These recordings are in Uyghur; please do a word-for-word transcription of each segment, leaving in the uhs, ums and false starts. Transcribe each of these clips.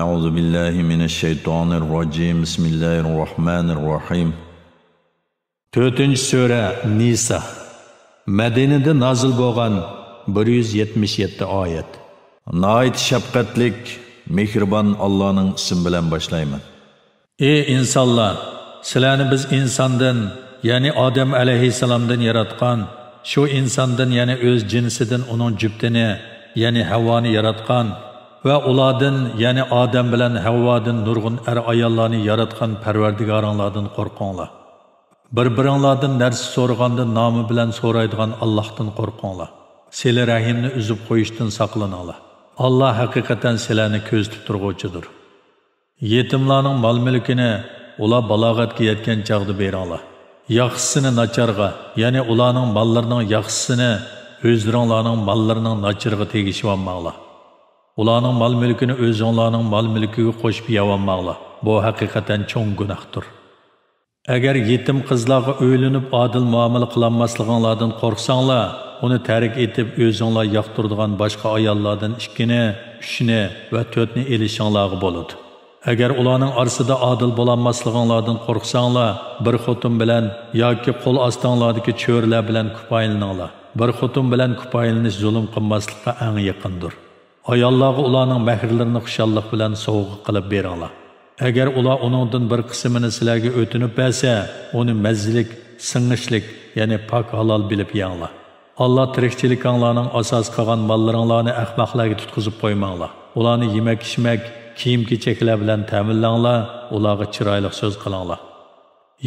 أعوذ بالله من الشيطان الرجيم. بسم الله الرحمن الرحيم. تۆتىنچى سۈرە، نىسا. مەدىنىدە نازىل بولغان، بىر يۈز يەتمىش يەتتە ئايەت. ناھايىتى شەپقەتلىك، مېھرىبان ئاللانىڭ ئىسمى بىلەن باشلايمەن. ئى ئىنسانلار! سىلەرنى بىز ئىنساندىن، يەنى ئادەم ئەلەيھىسسالامدىن ياراتقان، شۇ ئىنساندىن، يەنى ئۆز جىنسىدىن ئۇنىڭ جۈپتىنى، يەنى ھەۋۋانى ياراتقان ۋە ئۇلاردىن، يەنى ئادەم بىلەن ھەۋۋادىن نۇرغۇن ئەر-ئاياللارنى ياراتقان پەرۋەردىگارىڭلاردىن قورقۇڭلار. بىر-بىرىڭلاردىن نەرسە سورىغاندا نامى بىلەن سورايدىغان ئاللاھتىن قورقۇڭلار. سىلە رەھىمنى ئۈزۈپ قويۇشتىن ساقلىنىڭلار. ئاللا ھەقىقەتەن سىلەرنى كۆزىتىپ تۇرغۇچىدۇر. يېتىملارنىڭ مال-مۈلكىنى ئۇلار بالاغەتكە يەتكەن چاغدا بېرىڭلار. ياخشىسىنى ناچارغا، يەنى ئۇلارنىڭ ماللىرىنىڭ ياخشىسىنى ئۆزلىرىڭلارنىڭ ماللىرىنىڭ ناچىرىغا تېگىشىۋالماڭلار. ئۇلارنىڭ مال-مۈلكىنى ئۆزۈڭلارنىڭ مال-مۈلكىگە قوشۇپ يەۋالماڭلار. بۇ ھەقىقەتەن چوڭ گۇناھتۇر. ئەگەر يېتىم قىزلارغا ئۆيلىنىپ ئادىل مۇئامىلە قىلالماسلىقىڭلاردىن قورقساڭلار، ئۇنى تەرك ئېتىپ، ئۆزۈڭلار ياقتۇرىدىغان باشقا ئاياللاردىن ئىككىنى، ئۈچنى ۋە تۆتنى ئېلىشىڭلارغا بولىدۇ. ئەگەر ئۇلارنىڭ ئارىسىدا ئادىل بولالماسلىقىڭلاردىن قورقساڭلار، بىر خوتۇن بىلەن ياكى قول ئاستىڭلاردىكى چۆرىلەر بىلەن كۇپايىلىنىڭلار. بىر خوتۇن بىلەن كۇپايىلىنىش زۇلۇم قىلماسلىققا ئەڭ يېقىندۇر. ئاياللارغا ئۇلارنىڭ مەھىرلىرىنى خۇشاللىق بىلەن سوۋغا قىلىپ بېرىڭلار. ئەگەر ئۇلار ئۇنىڭدىن بىر قىسمىنى سىلەرگە ئۆتۈنۈپ بەرسە، ئۇنى مەززىلىك، سىڭىشلىك، يەنى پاك ھالال بىلىپ يەڭلار. ئاللا تىرىكچىلىكىڭلارنىڭ ئاساسى قىلغان ماللىرىڭلارنى ئەخمەقلەرگە تۇتقۇزۇپ قويماڭلار. ئۇلارنى يېمەك-ئىچمەك، كىيىم-كېچەكلەر بىلەن تەمىنلەڭلار، ئۇلارغا چىرايلىق سۆز قىلىڭلار.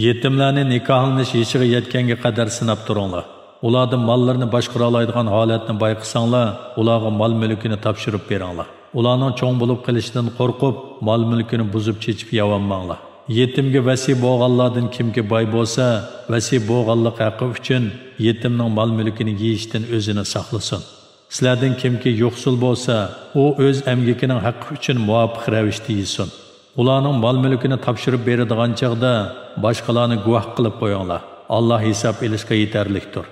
يېتىملەرنى نىكاھلىنىش يېشىغا يەتكەنگە قەدەر سىناپ تۇرۇڭلار. ئۇلاردا ماللىرىنى باشقۇرالايدىغان ھالەتنى بايقىساڭلار، ئۇلارغا مال-مۈلكىنى تاپشۇرۇپ بېرىڭلار. ئۇلارنىڭ چوڭ بولۇپ قېلىشىدىن قورقۇپ، مال-مۈلكىنى بۇزۇپ چېچىپ يەۋالماڭلار. يېتىمگە ۋەسىي بولغانلاردىن كىمكى باي بولسا، ۋەسىي بولغانلىق ھەققى ئۈچۈن يېتىمنىڭ مال-مۈلكىنى يېيىشتىن ئۆزىنى ساقلىسۇن. سىلەردىن كىمكى يوقسۇل بولسا، ئۇ ئۆز ئەمگىكىنىڭ ھەققى ئۈچۈن مۇۋاپىق رەۋىشتە يېسۇن. ئۇلارنىڭ مال-مۈلكىنى تاپشۇرۇپ بېرىدىغان چاغدا باشقىلارنى گۇۋاھ قىلىپ قويۇڭلار. ئاللا ھېساب ئېلىشقا يېتەرلىكتۇر.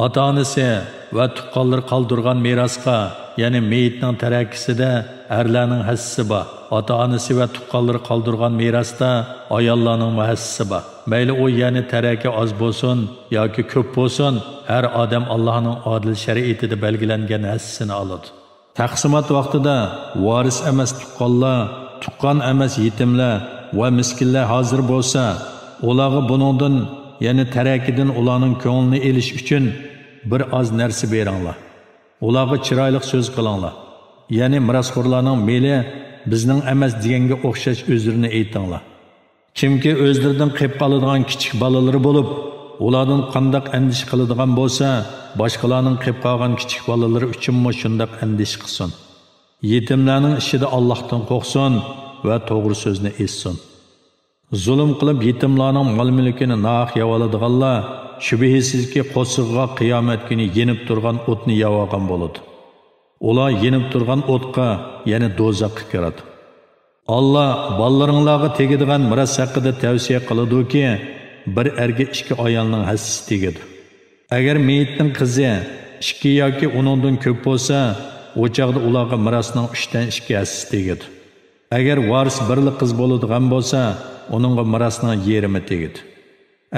ئاتا-ئانىسى ۋە تۇغقانلىرى قالدۇرغان مىراسقا، يەنى مېيىتنىڭ تەرەكىسىدە ئەرلەرنىڭ ھەسسىسى بار، ئاتا-ئانىسى ۋە تۇغقانلىرى قالدۇرغان مىراستا ئاياللارنىڭمۇ ھەسسىسى بار. مەيلى ئۇ يەنى تەرەكە ئاز بولسۇن ياكى كۆپ بولسۇن، ھەر ئادەم ئاللاھنىڭ ئادىل شەرىئىتىدە بەلگىلەنگەن ھەسسىسىنى ئالىدۇ. تەقسىمات ۋاقتىدا ۋارىس ئەمەس تۇغقانلار، تۇغقان ئەمەس يېتىملەر ۋە مىسكىنلەر ھازىر بولسا، ئۇلارغا بۇنىڭدىن، يەنى تەرەكىدىن ئۇلارنىڭ كۆڭلىنى ئېلىش ئۈچۈن بىر ئاز نەرسە بېرىڭلار. ئۇلارغا چىرايلىق سۆز قىلىڭلار. يەنى مىراسخورلارنىڭ مېلى بىزنىڭ ئەمەس دېگەنگە ئوخشاش ئۆزرىنى ئېيتىڭلار. كىمكى ئۆزلىرىدىن قېلىپ قالىدىغان كىچىك بالىلىرى بولۇپ، ئۇلاردىن قانداق ئەندىشە قىلىدىغان بولسا، باشقىلارنىڭ قېلىپ قالغان كىچىك بالىلىرى ئۈچۈنمۇ شۇنداق ئەندىشە قىلسۇن. يېتىملەرنىڭ ئىشىدا ئاللاھتىن قورقسۇن ۋە توغرا سۆزنى ئېيتسۇن. زۇلۇم قىلىپ يېتىملارنىڭ مال-مۈلكىنى ناھەق يەۋالىدىغانلار شۈبھىسىزكى قورسىقىغا قىيامەت كۈنى يېنىپ تۇرغان ئوتنى يەۋالغان بولىدۇ. ئۇلار يېنىپ تۇرغان ئوتقا، يەنى دوزاخقا كىرىدۇ. ئاللا بالىلىرىڭلارغا تېگىدىغان مىراس ھەققىدە تەۋسىيە قىلىدۇكى، بىر ئەرگە ئىككى ئايالنىڭ ھەسسىسى تېگىدۇ. ئەگەر مېيىتنىڭ قىزى ئىككى ياكى ئۇنىڭدىن كۆپ بولسا، ئۇ چاغدا ئۇلارغا مىراسنىڭ ئۈچتىن ئىككى ھەسسىسى تېگىدۇ. ئەگەر ۋارىس بىرلا قىز بولىدىغان بولسا، ئۇنىڭغا مىراسنىڭ يېرىمى تېگىدۇ.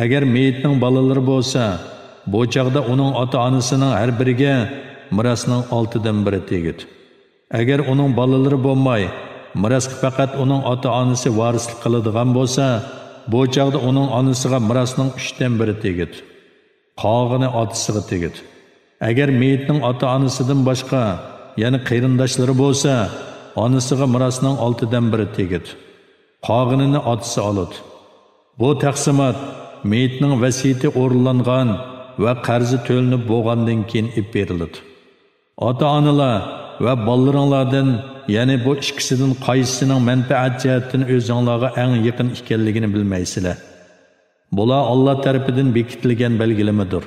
ئەگەر مېيىتنىڭ بالىلىرى بولسا، بۇ چاغدا ئۇنىڭ ئاتا-ئانىسىنىڭ ھەر بىرىگە مىراسنىڭ ئالتىدىن بىرى تېگىدۇ. ئەگەر ئۇنىڭ بالىلىرى بولماي، مىراسقا پەقەت ئۇنىڭ ئاتا-ئانىسى ۋارىسلىق قىلىدىغان بولسا، بۇ چاغدا ئۇنىڭ ئانىسىغا مىراسنىڭ ئۈچتىن بىرى تېگىدۇ. قالغىنى ئاتىسىغا تېگىدۇ. ئەگەر مېيىتنىڭ ئاتا-ئانىسىدىن باشقا يەنە قېرىنداشلىرى بولسا، ئانىسىغا مىراسنىڭ ئالتىدىن بىرى تېگىدۇ. قالغىنىنى ئاتىسى ئالىدۇ. بۇ تەقسىمات مېيىتنىڭ ۋەسىيىتى ئورۇنلانغان ۋە قەرزى تۆلىنىپ بولغاندىن كېيىن ئېلىپ بېرىلىدۇ. ئاتا-ئانىلار ۋە بالىلىرىڭلاردىن، يەنى بۇ ئىككىسىدىن قايسىسىنىڭ مەنپەئەت جەھەتتىن ئۆزۈڭلارغا ئەڭ يېقىن ئىكەنلىكىنى بىلمەيسىلەر. بۇلار ئاللا تەرىپىدىن بېكىتىلگەن بەلگىلىمىدۇر.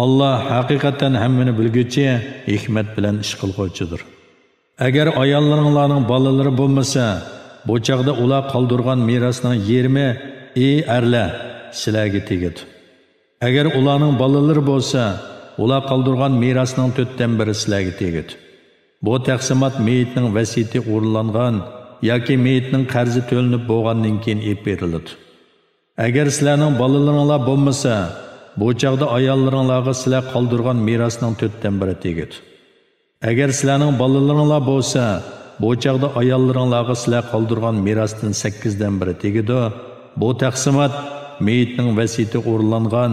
ئاللا ھەقىقەتەن ھەممىنى بىلگۈچى، ھېكمەت بىلەن ئىش قىلغۇچىدۇر. ئەگەر ئاياللىرىڭلارنىڭ بالىلىرى بولمىسا، بۇ چاغدا ئۇلار قالدۇرغان مىراسنىڭ يېرىمى، ئى ئەرلەر، سىلەرگە تېگىدۇ. ئەگەر ئۇلارنىڭ بالىلىرى بولسا، ئۇلار قالدۇرغان مىراسنىڭ تۆتتىن بىرى سىلەرگە تېگىدۇ. بۇ تەقسىمات مېيىتنىڭ ۋەسىيىتى ئورۇنلانغان ياكى مېيىتنىڭ قەرزى تۆلىنىپ بولغاندىن كېيىن ئېلىپ بېرىلىدۇ. ئەگەر سىلەرنىڭ بالىلىرىڭلار بولمىسا، بۇ چاغدا ئاياللىرىڭلارغا سىلەر قالدۇرغان مىراسنىڭ تۆتتىن بىرى تېگىدۇ. ئەگەر سىلەرنىڭ بالىلىرىڭلار بولسا، بۇ چاغدا ئاياللىرىڭلارغا سىلەر قالدۇرغان مىراستىن سەككىزدىن بىرى تېگىدۇ. بۇ تەقسىمات مېيىتنىڭ ۋەسىيىتى ئورۇنلانغان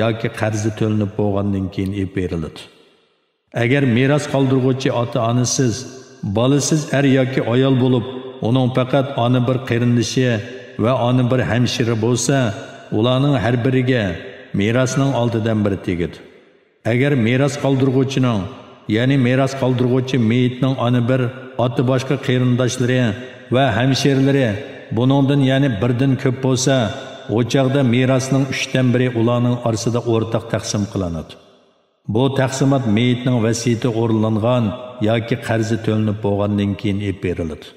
ياكى قەرزى تۆلىنىپ بولغاندىن كېيىن ئېلىپ بېرىلىدۇ. ئەگەر مىراس قالدۇرغۇچى ئاتا-ئانىسىز، بالىسىز ئەر ياكى ئايال بولۇپ، ئۇنىڭ پەقەت ئانا بىر قېرىندىشى ۋە ئانا بىر ھەمشىرە بولسا، ئۇلارنىڭ ھەر بىرىگە مىراسنىڭ ئالتىدىن بىرى تېگىدۇ. ئەگەر مىراس قالدۇرغۇچىنىڭ، يەنى مىراس قالدۇرغۇچى مېيىتنىڭ ئانا بىر، ئاتا باشقا قېرىنداشلىرى ۋە ھەمشىرىلىرى بۇنىڭدىن، يەنى بىردىن كۆپ بولسا، ئۇ چاغدا مىراسنىڭ ئۈچتىن بىرى ئۇلارنىڭ ئارىسىدا ئورتاق تەقسىم قىلىنىدۇ. بۇ تەقسىمات مېيىتنىڭ ۋەسىيىتى ئورۇنلانغان ياكى قەرزى تۆلىنىپ بولغاندىن كېيىن ئېلىپ بېرىلىدۇ.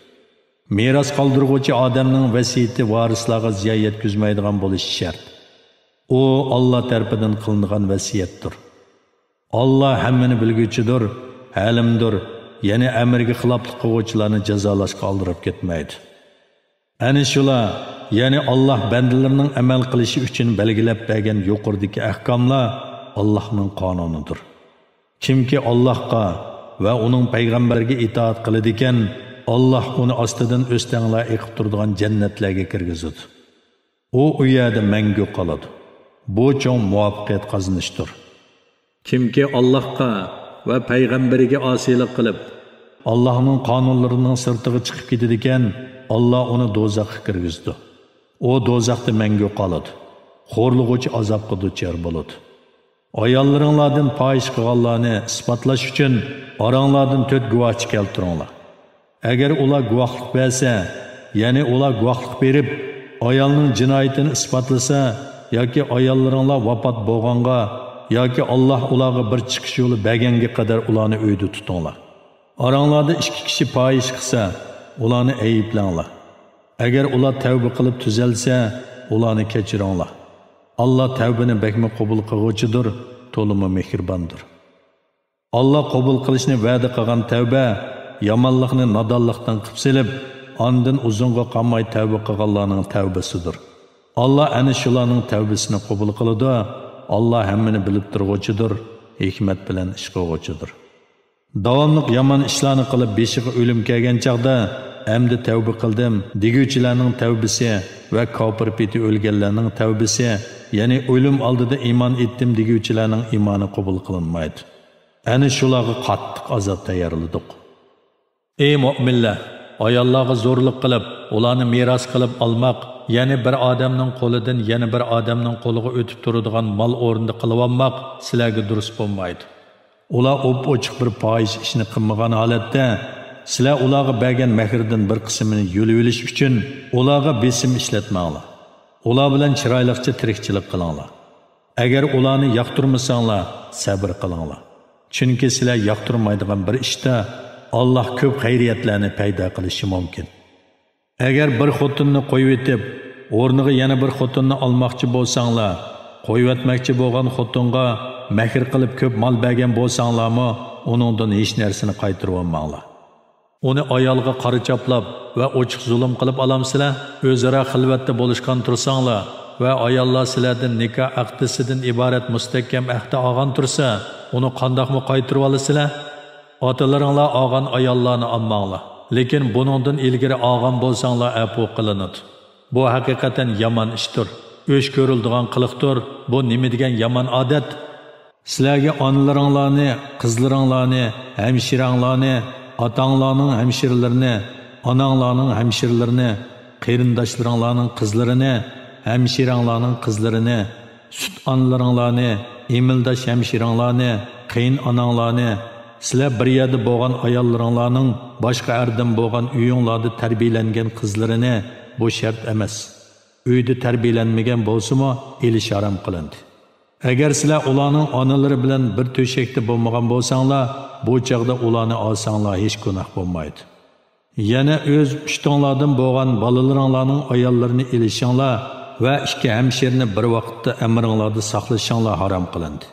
مىراس قالدۇرغۇچى ئادەمنىڭ ۋەسىيىتى ۋارىسلارغا زىيان يەتكۈزمەيدىغان بولۇشى شەرت. ئۇ ئاللا تەرىپىدىن قىلىنغان ۋەسىيەتتۇر. ئاللا ھەممىنى بىلگۈچىدۇر، ھەلىمدۇر، يەنى ئەمرىگە خىلاپلىق قىلغۇچىلارنى جازالاشقا ئالدىراپ كەتمەيدۇ. ئەنە شۇلار، يەنى ئاللا بەندىلىرىنىڭ ئەمەل قىلىشى ئۈچۈن بەلگىلەپ بەرگەن يۇقىرىدىكى ئەھكاملار ئاللانىڭ قانۇنىدۇر. كىمكى ئاللاھقا ۋە ئۇنىڭ پەيغەمبىرىگە ئىتائەت قىلىدىكەن، ئاللا ئۇنى ئاستىدىن ئۆستەڭلار ئېقىپ تۇرىدىغان جەننەتلەرگە كىرگۈزىدۇ. ئۇ ئۇ يەردە مەڭگۈ قالىدۇ. بۇ چوڭ مۇۋەپپەقىيەت قازىنىشتۇر. كىمكى ئاللاھقا ۋە پەيغەمبىرىگە ئاسىيلىق قىلىپ، ئاللاھنىڭ قانۇنلىرىنىڭ سىرتىغا چىقىپ كېتىدىكەن، ئاللا ئۇنى دوزاخقا كىرگۈزىدۇ. ئۇ دوزاختا مەڭگۈ قالىدۇ. خورلىغۇچى ئازابقا دۇچار بولىدۇ. ئاياللىرىڭلاردىن پاھىشە قىلغانلارنى ئىسپاتلاش ئۈچۈن ئاراڭلاردىن تۆت گۇۋاھچى كەلتۈرۈڭلار. ئەگەر ئۇلار گۇۋاھلىق بەرسە، يەنى ئۇلار گۇۋاھلىق بېرىپ، ئايالنىڭ جىنايىتىنى ئىسپاتلىسا ياكى ئاياللىرىڭلار ۋاپات بولغانغا ياكى ئاللا ئۇلارغا بىر چىقىش يولى بەرگەنگە قەدەر ئۇلارنى ئۆيدە تۇتۇڭلار. ئاراڭلاردا ئىككى كىشى پاھىشە قىلسا، ئۇلارنى ئەيىبلەڭلار. ئەگەر ئۇلار تەۋبە قىلىپ تۈزەلسە، ئۇلارنى كەچۈرۈڭلار. ئاللا تەۋبىنى بەكمۇ قوبۇل قىلغۇچىدۇر، تولىمۇ مېھرىباندۇر. ئاللا قوبۇل قىلىشنى ۋەدە قىلغان تەۋبە يامانلىقنى نادانلىقتىن قىپ سېلىپ، ئاندىن ئۇزۇنغا قالماي تەۋبە قىلغانلارنىڭ تەۋبىسىدۇر. ئاللا ئەنە شۇلارنىڭ تەۋبىسىنى قوبۇل قىلىدۇ. ئاللا ھەممىنى بىلىپ تۇرغۇچىدۇر، ھېكمەت بىلەن ئىش قىلغۇچىدۇر. داۋاملىق يامان ئىشلارنى قىلىپ بېشىغا ئۆلۈم كەلگەن چاغدا، ئەمدى تەۋبە قىلدىم دېگۈچىلەرنىڭ تەۋبىسى ۋە كاپىر پېتى ئۆلگەنلەرنىڭ تەۋبىسى، يەنى ئۆلۈم ئالدىدا ئىمان ئېيتتىم دېگۈچىلەرنىڭ ئىمانى قوبۇل قىلىنمايدۇ. ئەنە شۇلارغا قاتتىق ئازاب تەييارلىدۇق. ئەي مۆمىنلەر! ئاياللارغا زورلۇق قىلىپ، ئۇلارنى مىراس قىلىپ ئالماق، يەنى بىر ئادەمنىڭ قولىدىن يەنە بىر ئادەمنىڭ قولىغا ئۆتۈپ تۇرىدىغان مال ئورنىدا قىلىۋالماق سىلەرگە دۇرۇس بولمايدۇ. ئۇلار ئوپئوچۇق بىر پاھىشە ئىشنى قىلمىغان ھالەتتە، سىلەر ئۇلارغا بەرگەن مەھىردىن بىر قىسمىنى يۆلىۋېلىش ئۈچۈن ئۇلارغا بېسىم ئىشلەتمەڭلار. ئۇلار بىلەن چىرايلىقچە تىرىكچىلىك قىلىڭلار. ئەگەر ئۇلارنى ياقتۇرمىساڭلار، سەبرى قىلىڭلار. چۈنكى سىلەر ياقتۇرمايدىغان بىر ئىشتا ئاللا كۆپ خەيرىيەتلەرنى پەيدا قىلىشى مۇمكىن. ئەگەر بىر خوتۇننى قويۇۋېتىپ، ئورنىغا يەنە بىر خوتۇننى ئالماقچى بولساڭلار، قويۇۋەتمەكچى بولغان خوتۇنغا مەھىر قىلىپ كۆپ مال بەرگەن بولساڭلارمۇ، ئۇنىڭدىن ھېچ نەرسىنى قايتۇرۇۋالماڭلار. ئۇنى ئايالغا قارا چاپلاپ ۋە ئوچۇق زۇلۇم قىلىپ ئالامسىلەر؟ ئۆزئارا خىلۋەتتە بولۇشقان تۇرساڭلار ۋە ئاياللار سىلەردىن نىكاھ ئەقدىسىدىن ئىبارەت مۇستەھكەم ئەھدە ئالغان تۇرسا، ئۇنى قانداقمۇ قايتۇرۇۋالىسىلەر؟ ئاتىلىرىڭلار ئالغان ئاياللارنى ئالماڭلار، لېكىن بۇنىڭدىن ئىلگىرى ئالغان بولساڭلار ئەپۇ قىلىنىدۇ. بۇ ھەقىقەتەن يامان ئىشتۇر، ئۆچ كۆرۈلىدىغان قىلىقتۇر. بۇ نېمە دېگەن يامان ئادەت؟ سىلەرگە ئانىلىرىڭلارنى، قىزلىرىڭلارنى، ھەمشىرەڭلارنى، ئاتاڭلارنىڭ ھەمشىرىلىرىنى، ئاناڭلارنىڭ ھەمشىرىلىرىنى، قېرىنداشلىرىڭلارنىڭ قىزلىرىنى، ھەمشىرەڭلارنىڭ قىزلىرىنى، سۈت ئانىلىرىڭلارنى، ئېمىلداش ھەمشىرەڭلارنى، قېيىن ئاناڭلارنى، سىلەر بىر يەردە بولغان ئاياللىرىڭلارنىڭ باشقا ئەردىن بولغان ئۆيۈڭلاردا تەربىيەلەنگەن قىزلىرىنى، بۇ شەرت ئەمەس. ئۆيدە تەربىيەلەنمىگەن بولسىمۇ، ئېلىش ھارام قىلىندى. ئەگەر سىلەر ئۇلارنىڭ ئانىلىرى بىلەن بىر تۆشەكتە بولمىغان بولساڭلار، بۇ چاغدا ئۇلارنى ئالساڭلار ھېچ گۇناھ بولمايدۇ. يەنە ئۆز پۇشتۇڭلاردىن بولغان بالىلىرىڭلارنىڭ ئاياللىرىنى ئېلىشىڭلار ۋە ئىككى ھەمشىرىنى بىر ۋاقىتتا ئەمرىڭلاردا ساقلىشىڭلار ھارام قىلىندى.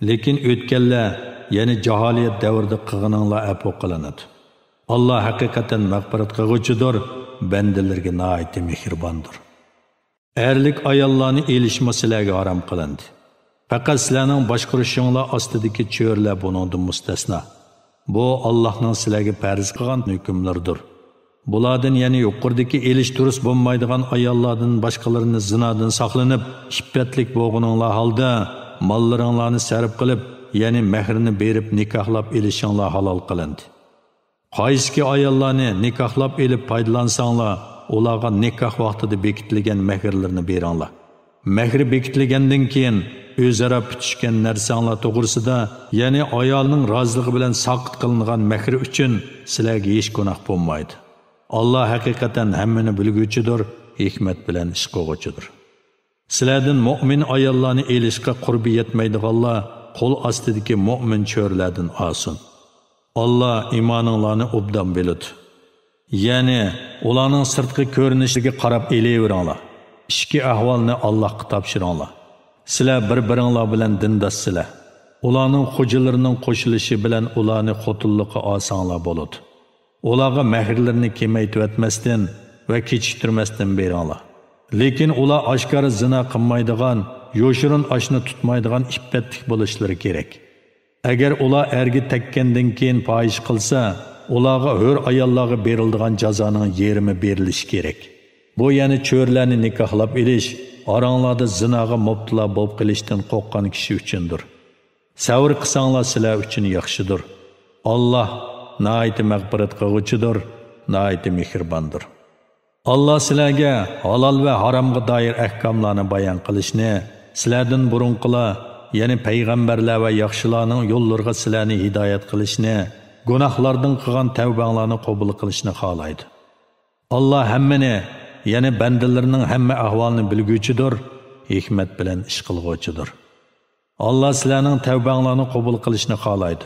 لېكىن ئۆتكەنلەر، يەنى جاھىلىيەت دەۋرىدە قىلغىنىڭلار ئەپۇ قىلىنىدۇ. ئاللا ھەقىقەتەن مەغپىرەت قىلغۇچىدۇر، بەندىلىرىگە ناھايىتى مېھرىباندۇر. ئەرلىك ئاياللارنى ئېلىشمۇ سىلەرگە ھارام قىلىندى. پەقەت سىلەرنىڭ باشقۇرۇشۇڭلار ئاستىدىكى چۆرىلەر بۇنىڭدىن مۇستەسنا. بۇ ئاللاھنىڭ سىلەرگە پەرز قىلغان ھۆكۈملىرىدۇر. بۇلاردىن، يەنى يۇقىرىدىكى ئېلىش دۇرۇس بولمايدىغان ئاياللاردىن باشقىلىرىنى زىنادىن ساقلىنىپ، ئىپپەتلىك بولغىنىڭلار ھالدا ماللىرىڭلارنى سەرپ قىلىپ، يەنى مەھرىنى بېرىپ نىكاھلاپ ئېلىشىڭلار ھالال قىلىندى. قايسىكى ئاياللارنى نىكاھلاپ ئېلىپ پايدىلانساڭلار، ئۇلارغا نىكاھ ۋاقتىدا بېكىتىلگەن مەھىرلىرىنى بېرىڭلار. مەھرى بېكىتىلگەندىن كېيىن، ئۆزئارا پۈتۈشكەن نەرسەڭلار توغرىسىدا، يەنى ئايالنىڭ رازىلىقى بىلەن ساقىت قىلىنغان مەھرى ئۈچۈن سىلەرگە ھېچ گۇناھ بولمايدۇ. ئاللا ھەقىقەتەن ھەممىنى بىلگۈچىدۇر، ھېكمەت بىلەن ئىش قىلغۇچىدۇر. سىلەردىن مۆمىن ئاياللارنى ئېلىشقا قۇربى يەتمەيدىغانلار قول ئاستىدىكى مۆمىن چۆرىلەردىن ئالسۇن. ئاللا ئىمانىڭلارنى ئوبدان بىلىدۇ. يەنى ئۇلارنىڭ سىرتقى كۆرۈنۈشىگە قاراپ ئېلىۋېرىڭلار. ئىچكى ئەھۋالنى ئاللاھقا تاپشۇرۇڭلار. سىلەر بىر-بىرىڭلار بىلەن دىنداشسىلەر. ئۇلارنىڭ خوجىلىرىنىڭ قوشۇلۇشى بىلەن ئۇلارنى خوتۇنلۇققا ئالساڭلار بولىدۇ. ئۇلارغا مەھىرلىرىنى كېمەيتىۋەتمەستىن ۋە كېچىكتۈرمەستىن بېرىڭلار. لېكىن ئۇلار ئاشكارا زىنا قىلمايدىغان، يوشۇرۇن ئاشنا تۇتمايدىغان ئىپپەتلىك بولۇشلىرى كېرەك. ئەگەر ئۇلار ئەرگە تەگكەندىن كېيىن پاھىشە قىلسا، ئۇلارغا ھۆر ئاياللارغا بېرىلىدىغان جازانىڭ يېرىمى بېرىلىشى كېرەك. بۇ يەنى چۆرىلەرنى نىكاھلاپ ئېلىش ئاراڭلاردا زىناغا مۇپتىلا بولۇپ قېلىشتىن قورققان كىشى ئۈچۈندۇر. سەۋر قىلساڭلار سىلەر ئۈچۈن ياخشىدۇر. ئاللا ناھايىتى مەغپىرەت قىلغۇچىدۇر، ناھايىتى مېھرىباندۇر. ئاللا سىلەرگە ھالال ۋە ھارامغا دائىر ئەھكاملارنى بايان قىلىشنى، سىلەردىن بۇرۇنقىلار، يەنى پەيغەمبەرلەر ۋە ياخشىلارنىڭ يوللىرىغا سىلەرنى ھىدايەت قىلىشنى، گۇناھلاردىن قىلغان تەۋبەڭلارنى قوبۇل قىلىشنى خالايدۇ. ئاللا ھەممىنى، يەنى بەندىلىرىنىڭ ھەممە ئەھۋالىنى بىلگۈچىدۇر، ھېكمەت بىلەن ئىش قىلغۇچىدۇر. ئاللا سىلەرنىڭ تەۋبەڭلارنى قوبۇل قىلىشنى خالايدۇ.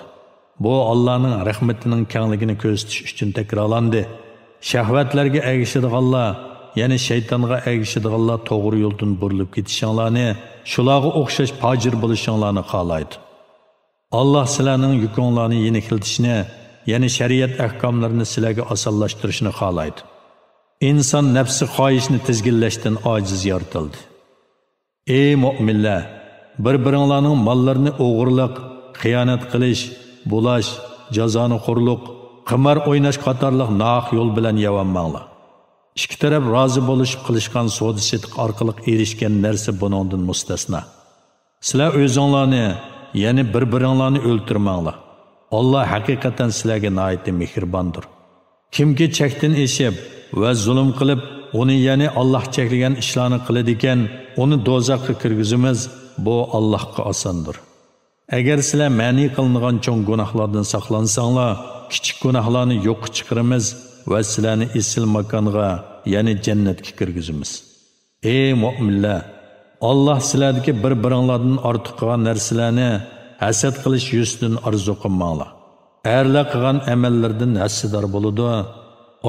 بۇ ئاللانىڭ رەھمىتىنىڭ كەڭلىكىنى كۆرسىتىش ئۈچۈن تەكرارلاندى. شەھۋەتلەرگە ئەگىشىدىغانلار، يەنى شەيتانغا ئەگىشىدىغانلار توغرا يولدىن بۇرۇلۇپ كېتىشىڭلارنى، شۇلارغا ئوخشاش پاجىر بولۇشۇڭلارنى خالايدۇ. ئاللا سىلەرنىڭ يۈكۈڭلارنى يېنىكلىتىشنى، يەنى شەرىئەت ئەھكاملىرىنى سىلەرگە ئاسانلاشتۇرۇشنى خالايدۇ. ئىنسان نەپسى خاھىشنى تىزگىنلەشتىن ئاجىز يارىتىلدى. ئەي مۆمىنلەر! بىر-بىرىڭلارنىڭ ماللىرىنى ئوغرىلىق، خىيانەت قىلىش، بۇلاش، جازانىخورلۇق، قىمار ئويناش قاتارلىق ناھەق يول بىلەن يەۋالماڭلار. ئىككى تەرەپ رازى بولۇشۇپ قىلىشقان سودا-سېتىق ئارقىلىق ئېرىشكەن نەرسە بۇنىڭدىن مۇستەسنا. سىلەر ئۆزۈڭلارنى، يەنى بىر-بىرىڭلارنى ئۆلتۈرمەڭلار. ئاللا ھەقىقەتەن سىلەرگە ناھايىتى مېھرىباندۇر. كىمكى چەكتىن ئېشىپ ۋە زۇلۇم قىلىپ، ئۇنى، يەنى ئاللا چەكلىگەن ئىشلارنى قىلىدىكەن، ئۇنى دوزاخقا كىرگۈزىمىز، بۇ ئاللاغا ئاساندۇر. ئەگەر سىلەر مەنئى قىلىنغان چوڭ گۇناھلاردىن ساقلانساڭلار، كىچىك گۇناھلارنى يوققا چىقىرىمىز ۋە سىلەرنى ئېسىل ماكانغا، يەنى جەننەتكە كىرگۈزىمىز. ئەي مۆمىنلەر! ئاللا سىلەردىكى بىر-بىرىڭلاردىن ئارتۇق قىلغان نەرسىلەرنى ھەسەت قىلىش يۈزىسىدىن ئارزۇ قىلماڭلار. ئەرلەر قىلغان ئەمەللىرىدىن ھەسسىدار بولىدۇ،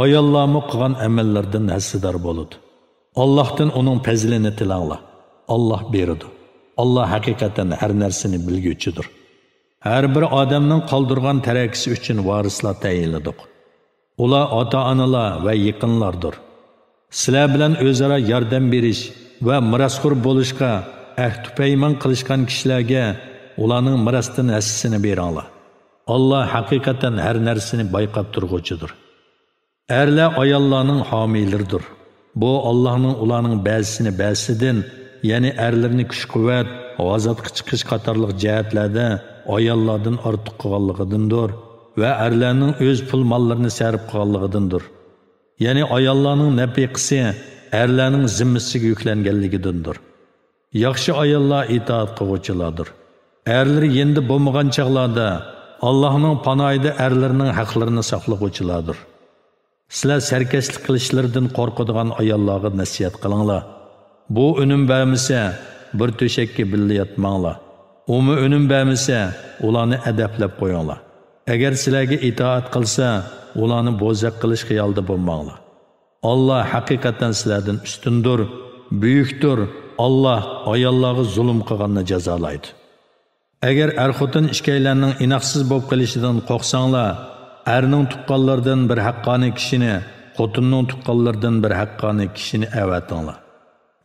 ئاياللارمۇ قىلغان ئەمەللىرىدىن ھەسسىدار بولىدۇ. ئاللاھتىن ئۇنىڭ پەزلىنى تىلەڭلار. ئاللا بېرىدۇ. ئاللا ھەقىقەتەن ھەر نەرسىنى بىلگۈچىدۇر. ھەر بىر ئادەمنىڭ قالدۇرغان تەرەكىسى ئۈچۈن ۋارىسلار تەيىنلىدۇق. ئۇلار ئاتا-ئانىلار ۋە يېقىنلاردۇر. سىلەر بىلەن ئۆزئارا ياردەم بېرىش ۋە مىراسخور بولۇشقا ئەھدى پەيمان قىلىشقان كىشىلەرگە ئۇلارنىڭ مىراستىن ھەسسىسىنى بېرىڭلار. ئاللا ھەقىقەتەن ھەر نەرسىنى بايقاپ تۇرغۇچىدۇر. ئەرلەر ئاياللارنىڭ ھامىيلىرىدۇر. بۇ ئاللانىڭ ئۇلارنىڭ بەزىسىنى بەزىسىدىن، يەنى ئەرلىرىنى كۈچ-قۇۋۋەت، غازاتقا چىقىش قاتارلىق جەھەتلەردە ئاياللاردىن ئارتۇق قىلغانلىقىدىندۇر ۋە ئەرلەرنىڭ ئۆز پۇل-ماللىرىنى سەرپ قىلغانلىقىدىندۇر. يەنى ئاياللارنىڭ نەپىقىسى ئەرلەرنىڭ زىممىسىگە يۈكلەنگەنلىكىدىندۇر. ياخشى ئاياللار ئىتائەت قىلغۇچىلاردۇر. ئەرلىرى يېنىدا بولمىغان چاغلاردا ئاللانىڭ پاناھىدا ئەرلىرىنىڭ ھەقلىرىنى ساقلىغۇچىلاردۇر. سىلەر سەركەشلىك قىلىشلىرىدىن قورقىدىغان ئاياللارغا نەسىھەت قىلىڭلار. بۇ ئۈنۈم بەرمىسە، بىر تۆشەككە بىللە ياتماڭلار. ئۇمۇ ئۈنۈم بەرمىسە، ئۇلارنى ئەدەپلەپ قويۇڭلار. ئەگەر سىلەرگە ئىتائەت قىلسا، ئۇلارنى بوزەك قىلىش خىيالىدا بولماڭلار. ئاللا ھەقىقەتەن سىلەردىن ئۈستۈندۇر، بۈيۈكتۇر. ئاللا ئاياللارغا زۇلۇم قىلغاننى جازالايدۇ. ئەگەر ئەر-خوتۇن ئىككىيلەننىڭ ئىناقسىز بولۇپ قېلىشىدىن قورقساڭلار، ئەرنىڭ تۇغقانلىرىدىن بىر ھەققانىي كىشىنى، خوتۇننىڭ تۇغقانلىرىدىن بىر ھەققانىي كىشىنى ئەۋەتىڭلار.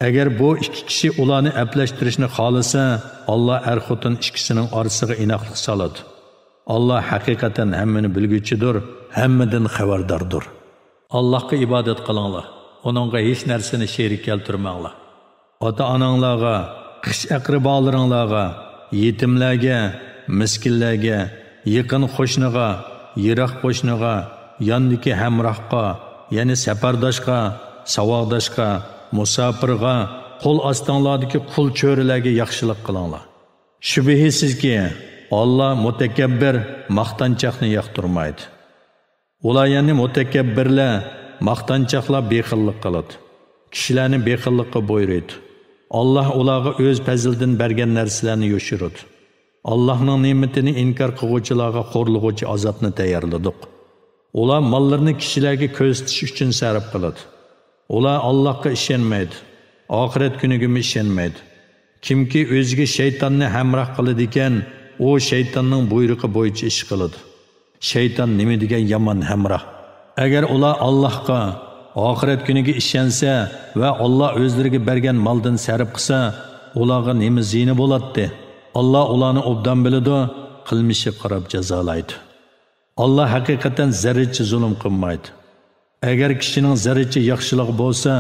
ئەگەر بۇ ئىككى كىشى ئۇلارنى ئەپلەشتۈرۈشنى خالىسا، ئاللا ئەر-خوتۇن ئىككىسىنىڭ ئارىسىغا ئىناقلىق سالىدۇ. ئاللا ھەقىقەتەن ھەممىنى بىلگۈچىدۇر، ھەممىدىن خەۋەرداردۇر. ئاللاھقا ئىبادەت قىلىڭلار، ئۇنىڭغا ھېچ نەرسىنى شېرىك كەلتۈرمەڭلار. ئاتا-ئاناڭلارغا، خىش-ئەقرىبالىرىڭلارغا، يېتىملەرگە، مىسكىنلەرگە، يېقىن قوشنىغا، يىراق قوشنىغا، ياندىكى ھەمراھقا، يەنى سەپەرداشقا، ساۋاقداشقا، مۇساپىرغا، قول ئاستىڭلاردىكى قۇل چۆرىلەرگە ياخشىلىق قىلىڭلار. شۈبھىسىزكى، ئاللا مۇتەكەببىر، ماختانچاقنى ياقتۇرمايدۇ. ئۇلار، يەنى مۇتەكەببىرلەر، ماختانچاقلار بېخىللىق قىلىدۇ. كىشىلەرنى بېخىللىققا بۇيرۇيدۇ. ئاللا ئۇلارغا ئۆز پەزلىدىن بەرگەن نەرسىلەرنى يوشۇرىدۇ. ئاللانىڭ نېمىتىنى ئىنكار قىلغۇچىلارغا خورلىغۇچى ئازابنى تەييارلىدۇق. ئۇلار ماللىرىنى كىشىلەرگە كۆرسىتىش ئۈچۈن سەرپ قىلىدۇ. ئۇلار ئاللاھقا ئىشەنمەيدۇ، ئاخىرەت كۈنىگىمۇ ئىشەنمەيدۇ. كىمكى ئۆزىگە شەيتاننى ھەمراھ قىلىدىكەن، ئۇ شەيتاننىڭ بۇيرۇقى بويىچە ئىش قىلىدۇ. شەيتان نېمە دېگەن يامان ھەمراھ! ئەگەر ئۇلار ئاللاھقا، ئاخىرەت كۈنىگە ئىشەنسە ۋە ئاللا ئۆزلىرىگە بەرگەن مالدىن سەرپ قىلسا، ئۇلارغا نېمە زىيىنى بولاتتى؟ ئاللا ئۇلارنى ئوبدان بىلىدۇ، قىلمىشىغا قاراپ جازالايدۇ. ئاللا ھەقىقەتەن زەررىچە زۇلۇم قىلمايدۇ. ئەگەر كىشىنىڭ زەررىچە ياخشىلىقى بولسا،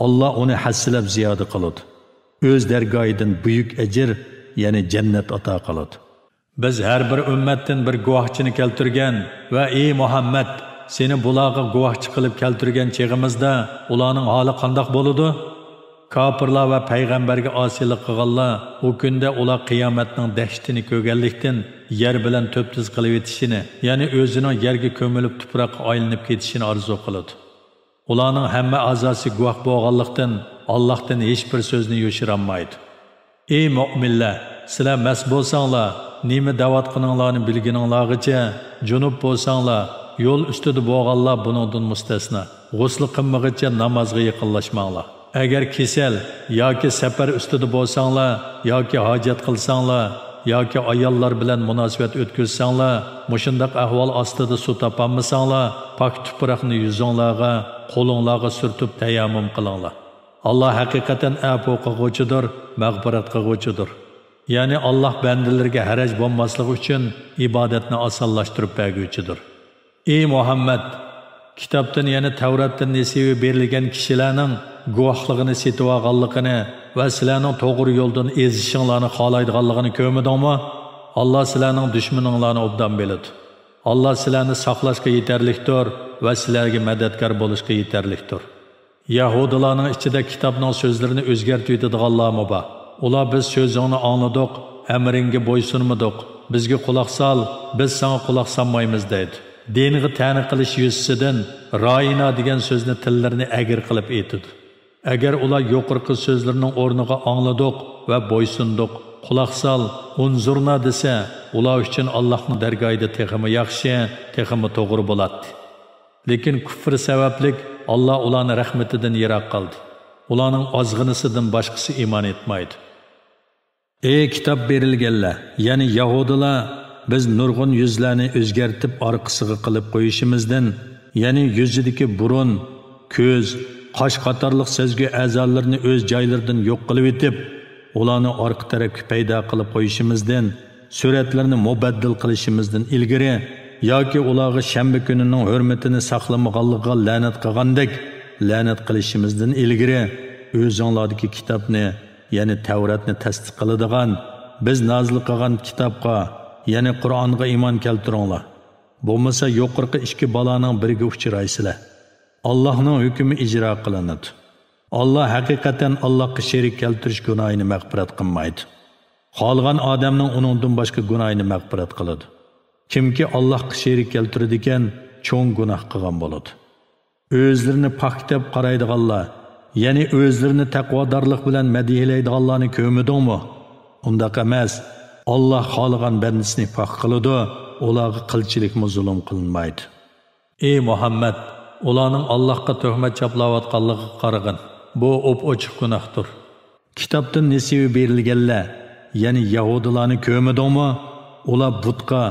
ئاللا ئۇنى ھەسسىلەپ زىيادە قىلىدۇ. ئۆز دەرگاھىدىن بۈيۈك ئەجىر، يەنى جەننەت ئاتا قىلىدۇ. بىز ھەر بىر ئۈممەتتىن بىر گۇۋاھچىنى كەلتۈرگەن ۋە ئى مۇھەممەد، سېنى بۇلارغا گۇۋاھچى قىلىپ كەلتۈرگەن چېغىمىزدا ئۇلارنىڭ ھالى قانداق بولىدۇ؟ كاپىرلار ۋە پەيغەمبەرگە ئاسىيلىق قىلغانلار ئۇ كۈندە ئۇلار قىيامەتنىڭ دەھشىتىنى كۆرگەنلىكتىن يەر بىلەن تۆپتۈز قىلىۋېتىشىنى، يەنى ئۆزىنىڭ يەرگە كۆمۈلۈپ تۇپراققا ئايلىنىپ كېتىشىنى ئارزۇ قىلىدۇ. ئۇلارنىڭ ھەممە ئەزاسى گۇۋاھ بولغانلىقتىن، ئاللاھتىن ھېچبىر سۆزنى يوشۇرالمايدۇ. ئى مۆمىنلەر، سىلەر مەست بولساڭلار، نېمە دەۋاتقىنىڭلارنى بىلگىنىڭلارغىچە، جۇنۇپ بولساڭلار، يول ئۈستىدە بولغانلار بۇنىڭدىن مۇستەسنا، غۇسلى قىلمىغىچە نامازغا يېقىنلاشماڭلار. ئەگەر كېسەل ياكى سەپەر ئۈستىدە بولساڭلار ياكى ھاجەت قىلساڭلار ياكى ئاياللار بىلەن مۇناسىۋەت ئۆتكۈزسەڭلار، مۇشۇنداق ئەھۋال ئاستىدا سۇ تاپالمىساڭلار، پاك تۇپراقنى يۈزۈڭلارغا، قولۇڭلارغا سۈرتۈپ تەيەممۇم قىلىڭلار. ئاللا ھەقىقەتەن ئەپۇ قىلغۇچىدۇر، مەغپىرەت قىلغۇچىدۇر. يەنى ئاللا بەندىلىرىگە ھەرەج بولماسلىقى ئۈچۈن ئىبادەتنى ئاسانلاشتۇرۇپ بەرگۈچىدۇر. ئى مۇھەممەد! كىتابتىن، يەنى تەۋراتتىن نېسىۋى بېرىلگەن كىشىلەرنىڭ گۇۋاھلىقىنى سېتىۋالغانلىقىنى ۋە سىلەرنىڭ توغرا يولدىن ئېزىشىڭلارنى خالايدىغانلىقىنى كۆرمىدىڭمۇ؟ ئاللا سىلەرنىڭ دۈشمىنىڭلارنى ئوبدان بىلىدۇ. ئاللا سىلەرنى ساقلاشقا يېتەرلىكتۇر ۋە سىلەرگە مەدەتكار بولۇشقا يېتەرلىكتۇر. يەھۇدىيلارنىڭ ئىچىدە كىتابنىڭ سۆزلىرىنى ئۆزگەرتىۋېتىدىغانلارمۇ بار. ئۇلار، بىز سۆزۈڭنى ئاڭلىدۇق، ئەمرىڭگە بويسۇنمىدۇق، بىزگە قۇلاق سال، بىز ساڭا قۇلاق سالمايمىز دەيدۇ. دىنغا تەنە قىلىش يۈزىسىدىن رائىنا دېگەن سۆزنى تىللىرىنى ئەگرى قىلىپ ئېيتىدۇ. ئەگەر ئۇلار يۇقىرىقى سۆزلىرىنىڭ ئورنىغا ئاڭلىدۇق ۋە بويسۇندۇق، قۇلاق سال، ئۇنزۇرنا دېسە، ئۇلار ئۈچۈن ئاللاھنىڭ دەرگاھىدا تېخىمۇ ياخشى، تېخىمۇ توغرا بولاتتى. لېكىن كۇفرى سەۋەبلىك ئاللا ئۇلارنى رەھمىتىدىن يىراق قىلدى. ئۇلارنىڭ ئازغىنىسىدىن باشقىسى ئىمان ئېيتمايدۇ. ئى كىتاب بېرىلگەنلەر، يەنى يەھۇدىيلار، بىز نۇرغۇن يۈزلەرنى ئۆزگەرتىپ ئارقىسىغا قىلىپ قويۇشىمىزدىن، يەنى يۈزىدىكى بۇرۇن، كۆز، قاش قاتارلىق سەزگۈ ئەزالىرىنى ئۆز جايلىرىدىن يوق قىلىۋېتىپ، ئۇلارنى ئارقا تەرەپكە پەيدا قىلىپ قويۇشىمىزدىن، سۈرەتلىرىنى مۇبەددىل قىلىشىمىزدىن ئىلگىرى ياكى ئۇلارغا شەنبە كۈنىنىڭ ھۆرمىتىنى ساقلىمىغانلىقىغا لەنەت قىلغاندەك لەنەت قىلىشىمىزدىن ئىلگىرى، ئۆزۈڭلاردىكى كىتابنى، يەنى تەۋراتنى تەستىق قىلىدىغان، بىز نازىل قىلغان كىتابقا، يەنى قۇرئانغا ئىمان كەلتۈرۈڭلار. بولمىسا يۇقىرىقى ئىككى بالانىڭ بىرىگە ئۇچرايسىلەر. ئاللاھنىڭ ھۆكمى ئىجرا قىلىنىدۇ. ئاللا ھەقىقەتەن ئاللاھقا شېرىك كەلتۈرۈش گۇناھىنى مەغپىرەت قىلمايدۇ. خالىغان ئادەمنىڭ ئۇنىڭدىن باشقا گۇناھىنى مەغپىرەت قىلىدۇ. كىمكى ئاللاھقا شېرىك كەلتۈرىدىكەن، چوڭ گۇناھ قىلغان بولىدۇ. ئۆزلىرىنى پاك دەپ قارايدىغانلار، يەنى ئۆزلىرىنى تەقۋادارلىق بىلەن مەدھىيەلەيدىغانلارنى كۆرمىدىڭمۇ؟ ئۇنداق ئەمەس. ئاللا خالىغان بەندىسىنى پاك قىلىدۇ، ئۇلارغا قىلچىلىكمۇ زۇلۇم قىلىنمايدۇ. ئى مۇھەممەد، ئۇلارنىڭ ئاللاھقا تۆھمەت چاپلاۋاتقانلىقىغا قارىغىن. بۇ ئوپئوچۇق گۇناھتۇر. كىتابتىن نېسىۋى بېرىلگەنلەر، يەنى يەھۇدىيلارنى كۆرمىدىڭمۇ؟ ئۇلار بۇتقا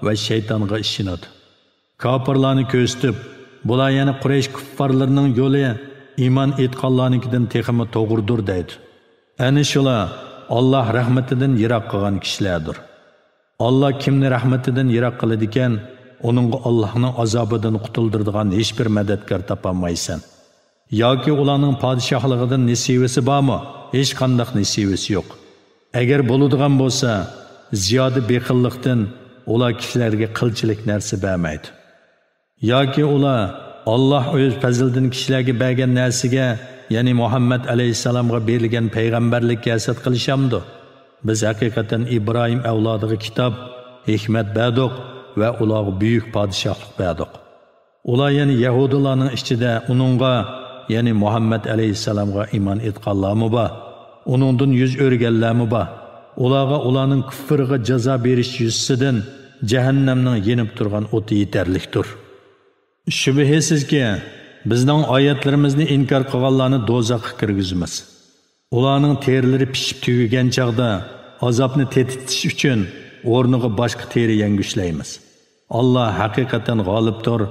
ۋە شەيتانغا ئىشىنىدۇ. كاپىرلارنى كۆرسىتىپ، بۇلار يەنى قۇرەيش كۇففارلىرىنىڭ يولى ئىمان ئېيتقانلارنىڭكىدىن تېخىمۇ توغرىدۇر دەيدۇ. ئەنە شۇلار ئاللاھ رەھمىتىدىن يىراق قىلغان كىشىلەردۇر. ئاللاھ كىمنى رەھمىتىدىن يىراق قىلىدىكەن، ئۇنىڭغا ئاللاھنىڭ ئازابىدىن قۇتۇلدۇرىدىغان ھېچبىر مەدەتكار تاپالمايسەن. ياكى ئۇلارنىڭ پادىشاھلىقىدىن نېسىۋىسى بارمۇ؟ ھېچقانداق نېسىۋىسى يوق. ئەگەر بولىدىغان بولسا، زىيادە بېخىللىقتىن ئۇلار كىشىلەرگە قىلچىلىك نەرسە بەرمەيدۇ. ياكى ئۇلار ئاللاھ ئۆز پەزلىدىن كىشىلەرگە بەرگەن نەرسىگە، يەنى مۇھەممەد ئەلەيھىسسالامغا بېرىلگەن پەيغەمبەرلىككە ھەسەت قىلىشامدۇ؟ بىز ھەقىقەتەن ئىبراھىم ئەۋلادىغا كىتاب، ھېكمەت بەردۇق ۋە ئۇلارغا بۈيۈك پادىشاھلىق بەردۇق. ئۇلار يەنى يەھۇدىيلارنىڭ ئىچىدە ئۇنىڭغا، يەنى مۇھەممەد ئەلەيھىسسالامغا ئىمان ئېيتقانلارمۇ بار، ئۇنىڭدىن يۈز ئۆرۈگەنلەرمۇ بار. ئۇلارغا ئۇلارنىڭ كۇفرىغا جازا بېرىش يۈزىسىدىن جەھەننەمنىڭ يېنىپ تۇرغان ئوتى يېتەرلىكتۇر. شۈبھىسىزكى، بىزنىڭ ئايەتلىرىمىزنى ئىنكار قىلغانلارنى دوزاخقا كىرگۈزىمىز. ئۇلارنىڭ تېرىلىرى پىشىپ تۈگىگەن چاغدا ئازابنى تېتىتىش ئۈچۈن ئورنىغا باشقا تېرە يەڭگۈشلەيمىز. ئاللاھ ھەقىقەتەن غالىبتۇر،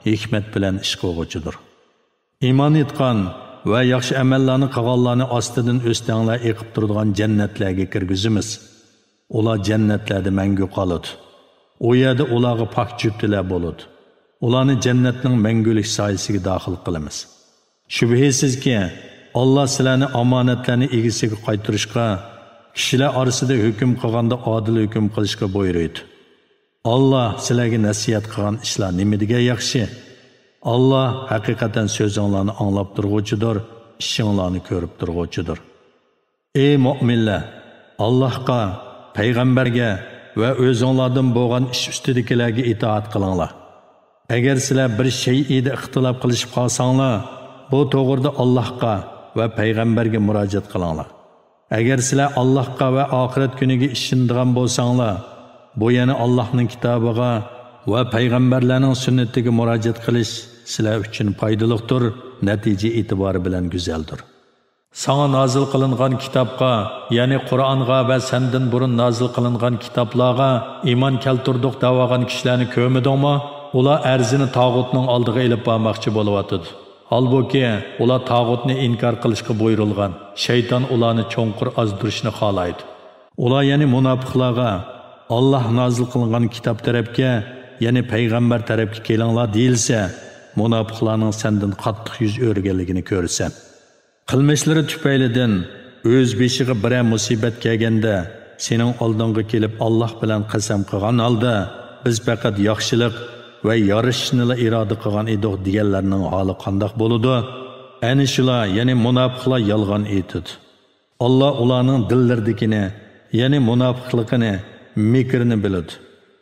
ھېكمەت بىلەن ئىش قىلغۇچىدۇر. ئىمان ئېيتقان ۋە ياخشى ئەمەللەرنى قىلغانلارنى ئاستىدىن ئۆستەڭلەر ئېقىپ تۇرىدىغان جەننەتلەرگە كىرگۈزىمىز. ئۇلار جەننەتلەردە مەڭگۈ قالىدۇ. ئۇ يەردە ئۇلارغا پاك جۈپتىلەر بولىدۇ. ئۇلارنى جەننەتنىڭ مەڭگۈلۈك سايىسىگە داخىل قىلىمىز. شۈبھىسىزكى، ئاللاھ سىلەرنى ئامانەتلەرنى ئىگىسىگە قايتۇرۇشقا، كىشىلەر ئارىسىدا ھۆكۈم قىلغاندا ئادىل ھۆكۈم قىلىشقا بۇيرۇيدۇ. ئاللاھ سىلەرگە نەسىھەت قىلغان ئىشلار نېمىدېگەن ياخشى! ئاللاھ ھەقىقەتەن سۆزۈڭلارنى ئاڭلاپ تۇرغۇچىدۇر، ئىشىڭلارنى كۆرۈپ تۇرغۇچىدۇر. ئەي مۆمىنلەر! ئاللاھقا، پەيغەمبەرگە ۋە ئۆزۈڭلاردىن بولغان ئىش ئۈستىدىكىلەرگە ئىتائەت قىلىڭلار. ئەگەر سىلەر بىر شەيئىدە ئىختىلاپ قىلىشىپ قالساڭلار، بۇ توغرىدا ئاللاھقا ۋە پەيغەمبەرگە مۇراجىئەت قىلىڭلار. ئەگەر سىلەر ئاللاھقا ۋە ئاخىرەت كۈنىگە ئىشىنىدىغان بولساڭلار، بۇ يەنى ئاللاھنىڭ كىتابىغا ۋە پەيغەمبەرلەرنىڭ سۈننىتىگە مۇراجىئەت قىلىش سىلەر ئۈچۈن پايدىلىقتۇر، نەتىجە ئېتىبارى بىلەن گۈزەلدۇر. ساڭا نازىل قىلىنغان كىتابقا، يەنى قۇرئانغا ۋە سەندىن بۇرۇن نازىل قىلىنغان كىتابلارغا ئىمان كەلتۈردۇق دەۋالغان كىشىلەرنى كۆرمىدىڭمۇ؟ ئۇلار ئەرزىنى تاغۇتنىڭ ئالدىغا ئېلىپ بارماقچى بولۇۋاتىدۇ. ھالبۇكى، ئۇلار تاغۇتنى ئىنكار قىلىشقا بۇيرۇلغان، شەيتان ئۇلارنى چوڭقۇر ئازدۇرۇشنى خالايدۇ. ئۇلار يەنى مۇناپىقلارغا، ئاللاھ نازىل قىلغان كىتاب تەرەپكە، يەنى پەيغەمبەر تەرەپكە كېلىڭلار دېيىلسە، مۇناپىقلارنىڭ سەندىن قاتتىق يۈز ئۆرۈگەنلىكىنى كۆرىسەن. قىلمىشلىرى تۈپەيلىدىن ئۆز بېشىغا بىرەر مۇسىبەت كەلگەندە، سېنىڭ ئالدىڭغا كېلىپ ئاللاھ بىلەن قەسەم قىلغان ھالدا، بىز پەقەت ياخشىلىق ۋە يارىشىشنىلا ئىرادە قىلغان ئىدۇق دېگەنلەرنىڭ ھالى قانداق بولىدۇ؟ ئەنە شۇلار، يەنى مۇناپىقلار يالغان ئېيتىدۇ. ئاللاھ ئۇلارنىڭ دىللىرىدىكىنى، يەنى مۇناپىقلىقىنى، مىكرىنى بىلىدۇ.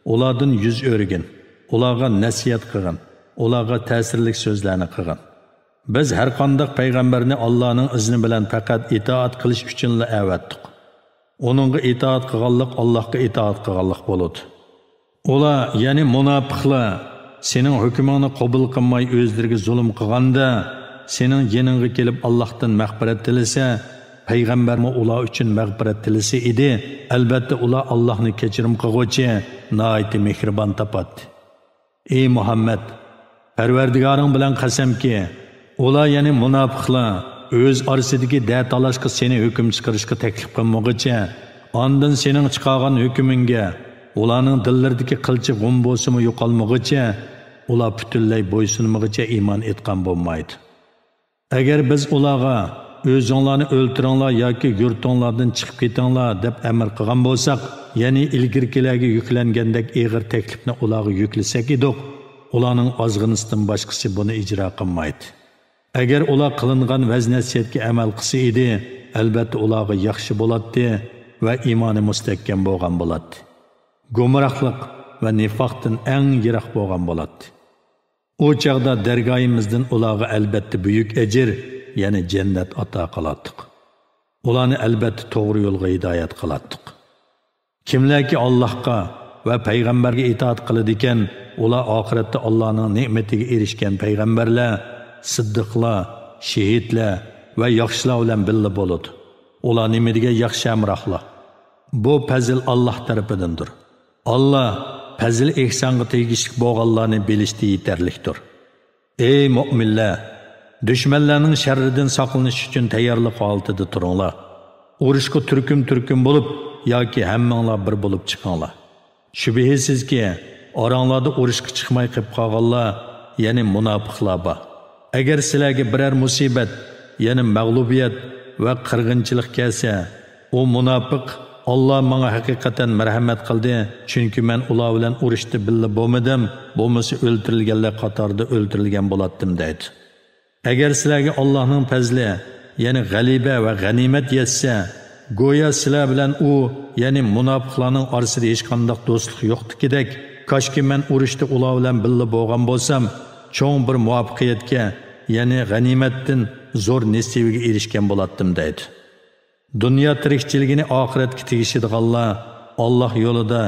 ئۇلاردىن يۈز ئۆرۈگىن، ئۇلارغا نەسىھەت قىلغىن، ئۇلارغا تەسىرلىك سۆزلەرنى قىلغىن. بىز ھەرقانداق پەيغەمبەرنى ئاللانىڭ ئىزنى بىلەن پەقەت ئىتائەت قىلىش ئۈچۈنلا ئەۋەتتۇق. ئۇنىڭغا ئىتائەت قىلغانلىق ئاللاھقا ئىتائەت قىلغانلىق بولىدۇ. ئۇلار، يەنى مۇناپىقلار، سېنىڭ ھۆكمۈڭنى قوبۇل قىلماي ئۆزلىرىگە زۇلۇم قىلغاندا، سېنىڭ يېنىڭغا كېلىپ ئاللاھتىن مەغپىرەت تىلىسە، پەيغەمبەرمۇ ئۇلار ئۈچۈن مەغپىرەت تىلىسە ئىدى، ئەلبەتتە ئۇلار ئاللاھنى كەچۈرۈم قىلغۇچى، ناھايىتى مېھرىبان تاپاتتى. ئى مۇھەممەد! پەرۋەردىگارىڭ بىلەن قەسەمكى، ئۇلار، يەنى مۇناپىقلار، ئۆز ئارىسىدىكى دەتالاشقا سېنى ھۆكۈم چىقىرىشقا تەكلىپ قىلمىغۇچە، ئاندىن سېنىڭ چىقارغان ھۆكمۈڭگە ئۇلارنىڭ دىللىرىدىكى قىلچە غۇم بولسىمۇ يوقالمىغۇچە، ئۇلار پۈتۈنلەي بويسۇنمىغۇچە ئىمان ئېيتقان بولمايدۇ. ئەگەر بىز ئۇلارغا، ئۆزۈڭلارنى ئۆلتۈرۈڭلار ياكى يۇرتۇڭلاردىن چىقىپ كېتىڭلار، دەپ ئەمىر قىلغان بولساق، يەنى ئىلگىرىكىلەرگە يۈكلەنگەندەك ئېغىر تەكلىپنى ئۇلارغا يۈكلىسەك ئىدۇق، ئۇلارنىڭ ئازغىنىسىدىن باشقىسى بۇنى ئىجرا قىلمايتتى. ئەگەر ئۇلار قىلىنغان ۋەز-نەسىھەتكە ئەمەل قىلسا ئىدى، ئەلبەتتە ئۇلارغا ياخشى بولاتتى ۋە ئىمانى مۇستەھكەم بولغان بولاتتى. گۇمراھلىق ۋە نىفاقتىن ئەڭ يىراق بولغان بولاتتى. ئۇ چاغدا دەرگاھىمىزدىن ئۇلارغا ئەلبەتتە بۈيۈك ئەجىر، يەنى جەننەت ئاتا قىلاتتۇق. ئۇلارنى ئەلبەتتە توغرا يولغا ھىدايەت قىلاتتۇق. كىملەركى ئاللاھقا ۋە پەيغەمبەرگە ئىتائەت قىلىدىكەن، ئۇلار ئاخىرەتتە ئاللانىڭ نېمىتىگە ئېرىشكەن پەيغەمبەرلەر، سىددىقلار، شېھىتلەر ۋە ياخشىلار بىلەن بىللە بولىدۇ. ئۇلار نېمە دېگەن ياخشى ھەمراھلار! بۇ پەزىل ئاللاھ تەرىپىدىندۇر. ئاللاھ پەزىل-ئېھسانغا تېگىشلىك بولغانلارنى بىلىشتە يېتەرلىكتۇر. ئەي مۆمىنلەر! دۈشمەنلەرنىڭ شەررىدىن ساقلىنىش ئۈچۈن تەييارلىق ھالىتىدە تۇرۇڭلار. ئۇرۇشقا تۈركۈم-تۈركۈم بولۇپ ياكى ھەممىڭلار بىر بولۇپ چىقىڭلار. شۈبھىسىزكى، ئاراڭلاردا ئۇرۇشقا چىقماي قېلىپ قالغانلار، يەنى مۇناپىقلار بار. ئەگەر سىلەرگە بىرەر مۇسىبەت، يەنى مەغلۇبىيەت ۋە قىرغىنچىلىق كەلسە، ئۇ مۇناپىق، «ئاللا ماڭا ھەقىقەتەن مەرھەمەت قىلدى، چۈنكى مەن ئۇلار بىلەن ئۇرۇشتا بىللە بولمىدىم، بولمىسا ئۆلتۈرۈلگەنلەر قاتارىدا ئۆلتۈرۈلگەن بولاتتىم» دەيدۇ. ئەگەر سىلەرگە ئاللاھنىڭ پەزلى، يەنى غەلىبە ۋە غەنىيمەت يەتسە، گويا سىلەر بىلەن ئۇ، يەنى مۇناپىقلارنىڭ ئارىسىدا ھېچقانداق دوستلۇق يوقتىكىدەك، «كاشكى مەن ئۇرۇشتا ئۇلار بىلەن بىللە بولغان بولسام، چوڭ بىر مۇۋەپپەقىيەتكە، يەنى غەنىيمەتتىن زور نېسىۋىگە ئېرىشكەن بولاتتىم» دەيدۇ. دۇنيا تىرىكچىلىكىنى ئاخىرەتكە تېگىشىدىغانلار ئاللاھ يولىدا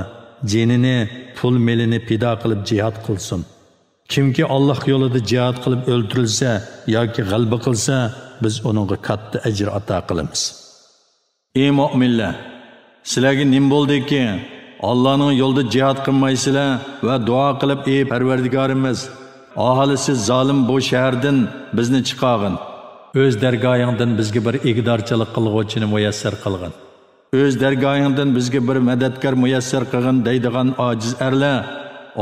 جېنىنى، پۇل-مېلىنى پىدا قىلىپ جىھاد قىلسۇن. كىمكى ئاللاھ يولىدا جىھاد قىلىپ ئۆلتۈرۈلسە ياكى غەلىبە قىلسا، بىز ئۇنىڭغا كاتتا ئەجىر ئاتا قىلىمىز. ئى مۆمىنلەر! سىلەرگە نېمە بولدىكى، ئاللانىڭ يولىدا جىھاد قىلمايسىلەر ۋە دۇئا قىلىپ، ئى پەرۋەردىگارىمىز، ئاھالىسى زالىم بۇ شەھەردىن بىزنى چىقارغىن. ئۆز دەرگاھىڭدىن بىزگە بىر ئىگىدارچىلىق قىلغۇچىنى مۇيەسسەر قىلغىن. ئۆز دەرگاھىڭدىن بىزگە بىر مەدەتكار مۇيەسسەر قىلغىن دەيدىغان ئاجىز ئەرلەر،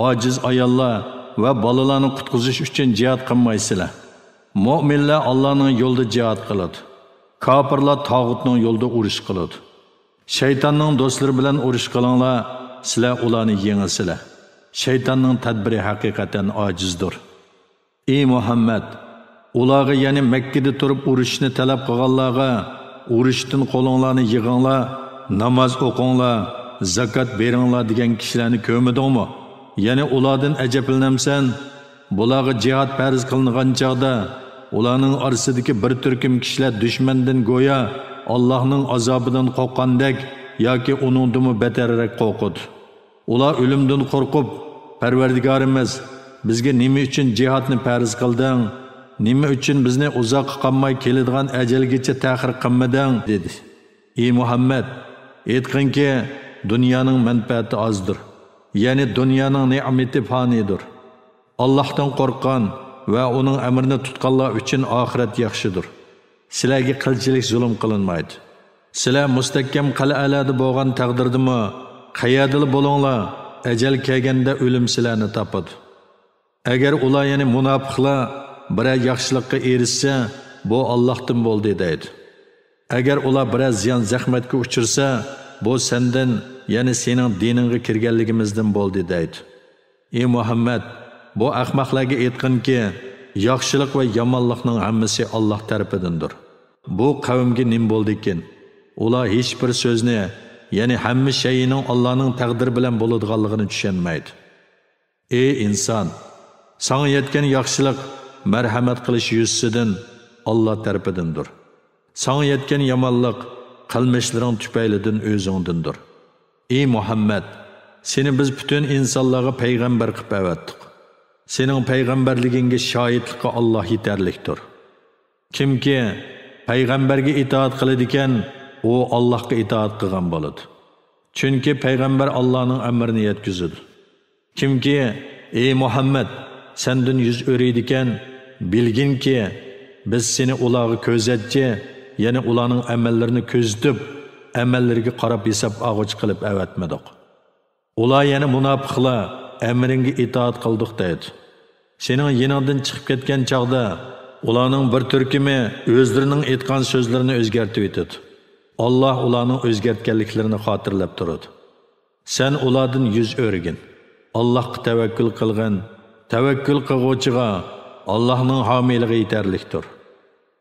ئاجىز ئاياللار ۋە بالىلارنى قۇتقۇزۇش ئۈچۈن جىھاد قىلمايسىلەر. مۆمىنلەر ئاللانىڭ يولىدا جىھاد قىلىدۇ. كاپىرلار تاغۇتنىڭ يولىدا ئۇرۇش قىلىدۇ. شەيتاننىڭ دوستلىرى بىلەن ئۇرۇش قىلىڭلار، سىلەر ئۇلارنى يېڭىسىلەر. شەيتاننىڭ تەدبىرى ھەقىقەتەن ئاجىزدۇر. ئى مۇھەممەد! ئۇلارغا، يەنى مەككىدە تۇرۇپ ئۇرۇشۇشنى تەلەپ قىلغانلارغا، «ئۇرۇشتىن قولۇڭلارنى يىغىڭلار، ناماز ئوقۇڭلار، زاكات بېرىڭلار» دېگەن كىشىلەرنى كۆرمىدىڭمۇ؟ يەنى ئۇلاردىن ئەجەبلىنەمسەن؟ بۇلارغا جىھاد پەرز قىلىنغان چاغدا، ئۇلارنىڭ ئارىسىدىكى بىر تۈركۈم كىشىلەر دۈشمەندىن گويا ئاللاھنىڭ ئازابىدىن قورققاندەك ياكى ئۇنىڭدىنمۇ بەتەررەك قورقىدۇ. ئۇلار ئۆلۈمدىن قورقۇپ، «پەرۋەردىگارىمىز، بىزگە نېمە ئۈچۈن جىھادنى پەرز قىلدىڭ؟ نېمە ئۈچۈن بىزنى ئۇزاققا قالماي كېلىدىغان ئەجەلگىچە تەخىر قىلمىدىڭ؟» دېدى. ئى مۇھەممەد! ئېيتقىنكى، دۇنيانىڭ مەنپەئەتى ئازدۇر، يەنى دۇنيانىڭ نېمىتى پانىيدۇر. ئاللاھتىن قورققان ۋە ئۇنىڭ ئەمرىنى تۇتقانلار ئۈچۈن ئاخىرەت ياخشىدۇر. سىلەرگە قىلچىلىك زۇلۇم قىلىنمايدۇ. سىلەر مۇستەھكەم قەلئەلەردە بولغان تەقدىردىمۇ، قەيەردىلا بولۇڭلار، ئەجەل كەلگەندە ئۆلۈم سىلەرنى تاپىدۇ. ئەگەر ئۇلار، يەنى مۇناپىقلار، بىرەر ياخشىلىققا ئېرىشسە، بۇ ئاللاھتىن بولدى دەيدۇ. ئەگەر ئۇلار بىرەر زىيان-زەخمەتكە ئۇچرىسا، بۇ سەندىن، يەنى سېنىڭ دىنىڭغا كىرگەنلىكىمىزدىن بولدى دەيدۇ. ئى مۇھەممەد! بۇ ئەخمەقلەرگە ئېيتقىنكى، ياخشىلىق ۋە يامانلىقنىڭ ھەممىسى ئاللاھ تەرىپىدىندۇر. بۇ قەۋمگە نېمە بولدىكىن؟ ئۇلار ھېچبىر سۆزنى، يەنى ھەممە شەيئىنىڭ ئاللانىڭ تەقدىرى بىلەن بولىدىغانلىقىنى چۈشەنمەيدۇ. ئى ئىنسان! ساڭا يەتكەن ياخشىلىق مەرھەمەت قىلىش يۈزىسىدىن ئاللا تەرىپىدىندۇر. ساڭا يەتكەن يامانلىق قىلمىشلىرىڭ تۈپەيلىدىن ئۆزۈڭدىندۇر. ئى مۇھەممەد! سېنى بىز پۈتۈن ئىنسانلارغا پەيغەمبەر قىلىپ ئەۋەتتۇق. سېنىڭ پەيغەمبەرلىكىڭگە شاھىتلىققا ئاللا يېتەرلىكتۇر. كىمكى پەيغەمبەرگە ئىتائەت قىلىدىكەن، ئۇ ئاللاھقا ئىتائەت قىلغان بولىدۇ. چۈنكى پەيغەمبەر ئاللانىڭ ئەمرىنى يەتكۈزىدۇ. كىمكى، ئى مۇھەممەد، سەندىن يۈز ئۆرۈيدىكەن، بىلگىنكى، بىز سېنى ئۇلارغا كۆزەتچى، يەنى ئۇلارنىڭ ئەمەللىرىنى كۆزىتىپ، ئەمەللىرىگە قاراپ ھېساب ئالغۇچى قىلىپ ئەۋەتمىدۇق. ئۇلار، يەنى مۇناپىقلار، ئەمرىڭگە ئىتائەت قىلدۇق دەيدۇ. سېنىڭ يېنىڭدىن چىقىپ كەتكەن چاغدا، ئۇلارنىڭ بىر تۈركۈمى ئۆزلىرىنىڭ ئېيتقان سۆزلىرىنى ئۆزگەرتىۋېتىدۇ. ئاللا ئۇلارنىڭ ئۆزگەرتكەنلىكلىرىنى خاتىرىلەپ تۇرىدۇ. سەن ئۇلاردىن يۈز ئۆرۈگىن. ئاللاھقا تەۋەككۈل قىلغىن. تەۋەككۈل قىلغۇچىغا ئاللاھنىڭ ھامىيلىقى يېتەرلىكتۇر.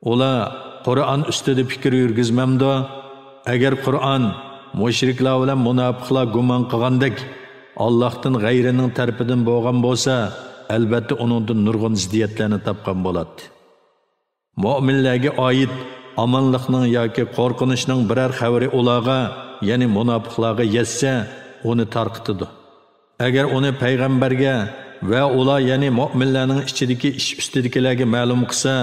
ئۇلار قۇرئان ئۈستىدە پىكىر يۈرگۈزمەمدۇ؟ ئەگەر قۇرئان مۇشرىكلار بىلەن مۇناپىقلار گۇمان قىلغاندەك ئاللاھتىن غەيرىنىڭ تەرىپىدىن بولغان بولسا، ئەلبەتتە ئۇنىڭدىن نۇرغۇن زىددىيەتلەرنى تاپقان بولاتتى. مۆمىنلەرگە ئائىت ئامانلىقنىڭ ياكى قورقۇنچنىڭ بىرەر خەۋىرى ئۇلارغا، يەنى مۇناپىقلارغا يەتسە، ئۇنى تارقىتىدۇ. ئەگەر ئۇنى پەيغەمبەرگە ۋە ئۇلار، يەنى مۆمىنلەرنىڭ ئىچىدىكى ئىش ئۈستىدىكىلەرگە مەلۇم قىلسا،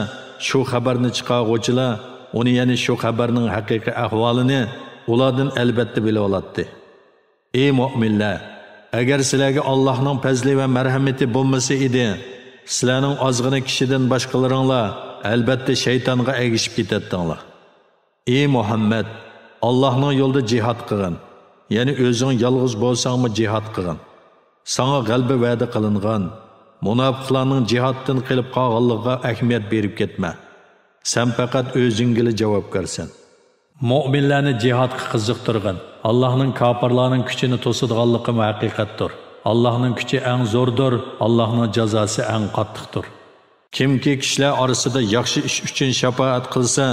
شۇ خەۋەرنى چىقارغۇچىلار ئۇنى، يەنى شۇ خەۋەرنىڭ ھەقىقىي ئەھۋالىنى ئۇلاردىن ئەلۋەتتە بىلىۋالاتتى. ئى مۆمىنلەر! ئەگەر سىلەرگە ئاللاھنىڭ پەزلى ۋە مەرھەمىتى بولمىسا ئىدى، سىلەرنىڭ ئازغىنە كىشىدىن باشقىلىرىڭلار ئەلبەتتە شەيتانغا ئەگىشىپ كېتەتتىڭلار. ئى مۇھەممەد، ئاللاھنىڭ يولىدا جىھاد قىلغىن، يەنى ئۆزۈڭ يالغۇز بولساڭمۇ جىھاد قىلغىن. ساڭا غەلىبە ۋەدە قىلىنغان، مۇناپىقلارنىڭ جىھادتىن قېلىپ قالغانلىقىغا ئەھمىيەت بېرىپ كەتمە. سەن پەقەت ئۆزۈڭگىلا جاۋابكارسەن. مۆمىنلەرنى جىھادقا قىزىقتۇرغىن. ئاللاھنىڭ كاپىرلارنىڭ كۈچىنى توسىدىغانلىقىمۇ ھەقىقەتتۇر. ئاللاھنىڭ كۈچى ئەڭ زوردۇر، ئاللاھنىڭ جازاسى ئەڭ قاتتىقتۇر. كىمكى كىشىلەر ئارىسىدا ياخشى ئىش ئۈچۈن شاپائەت قىلسا،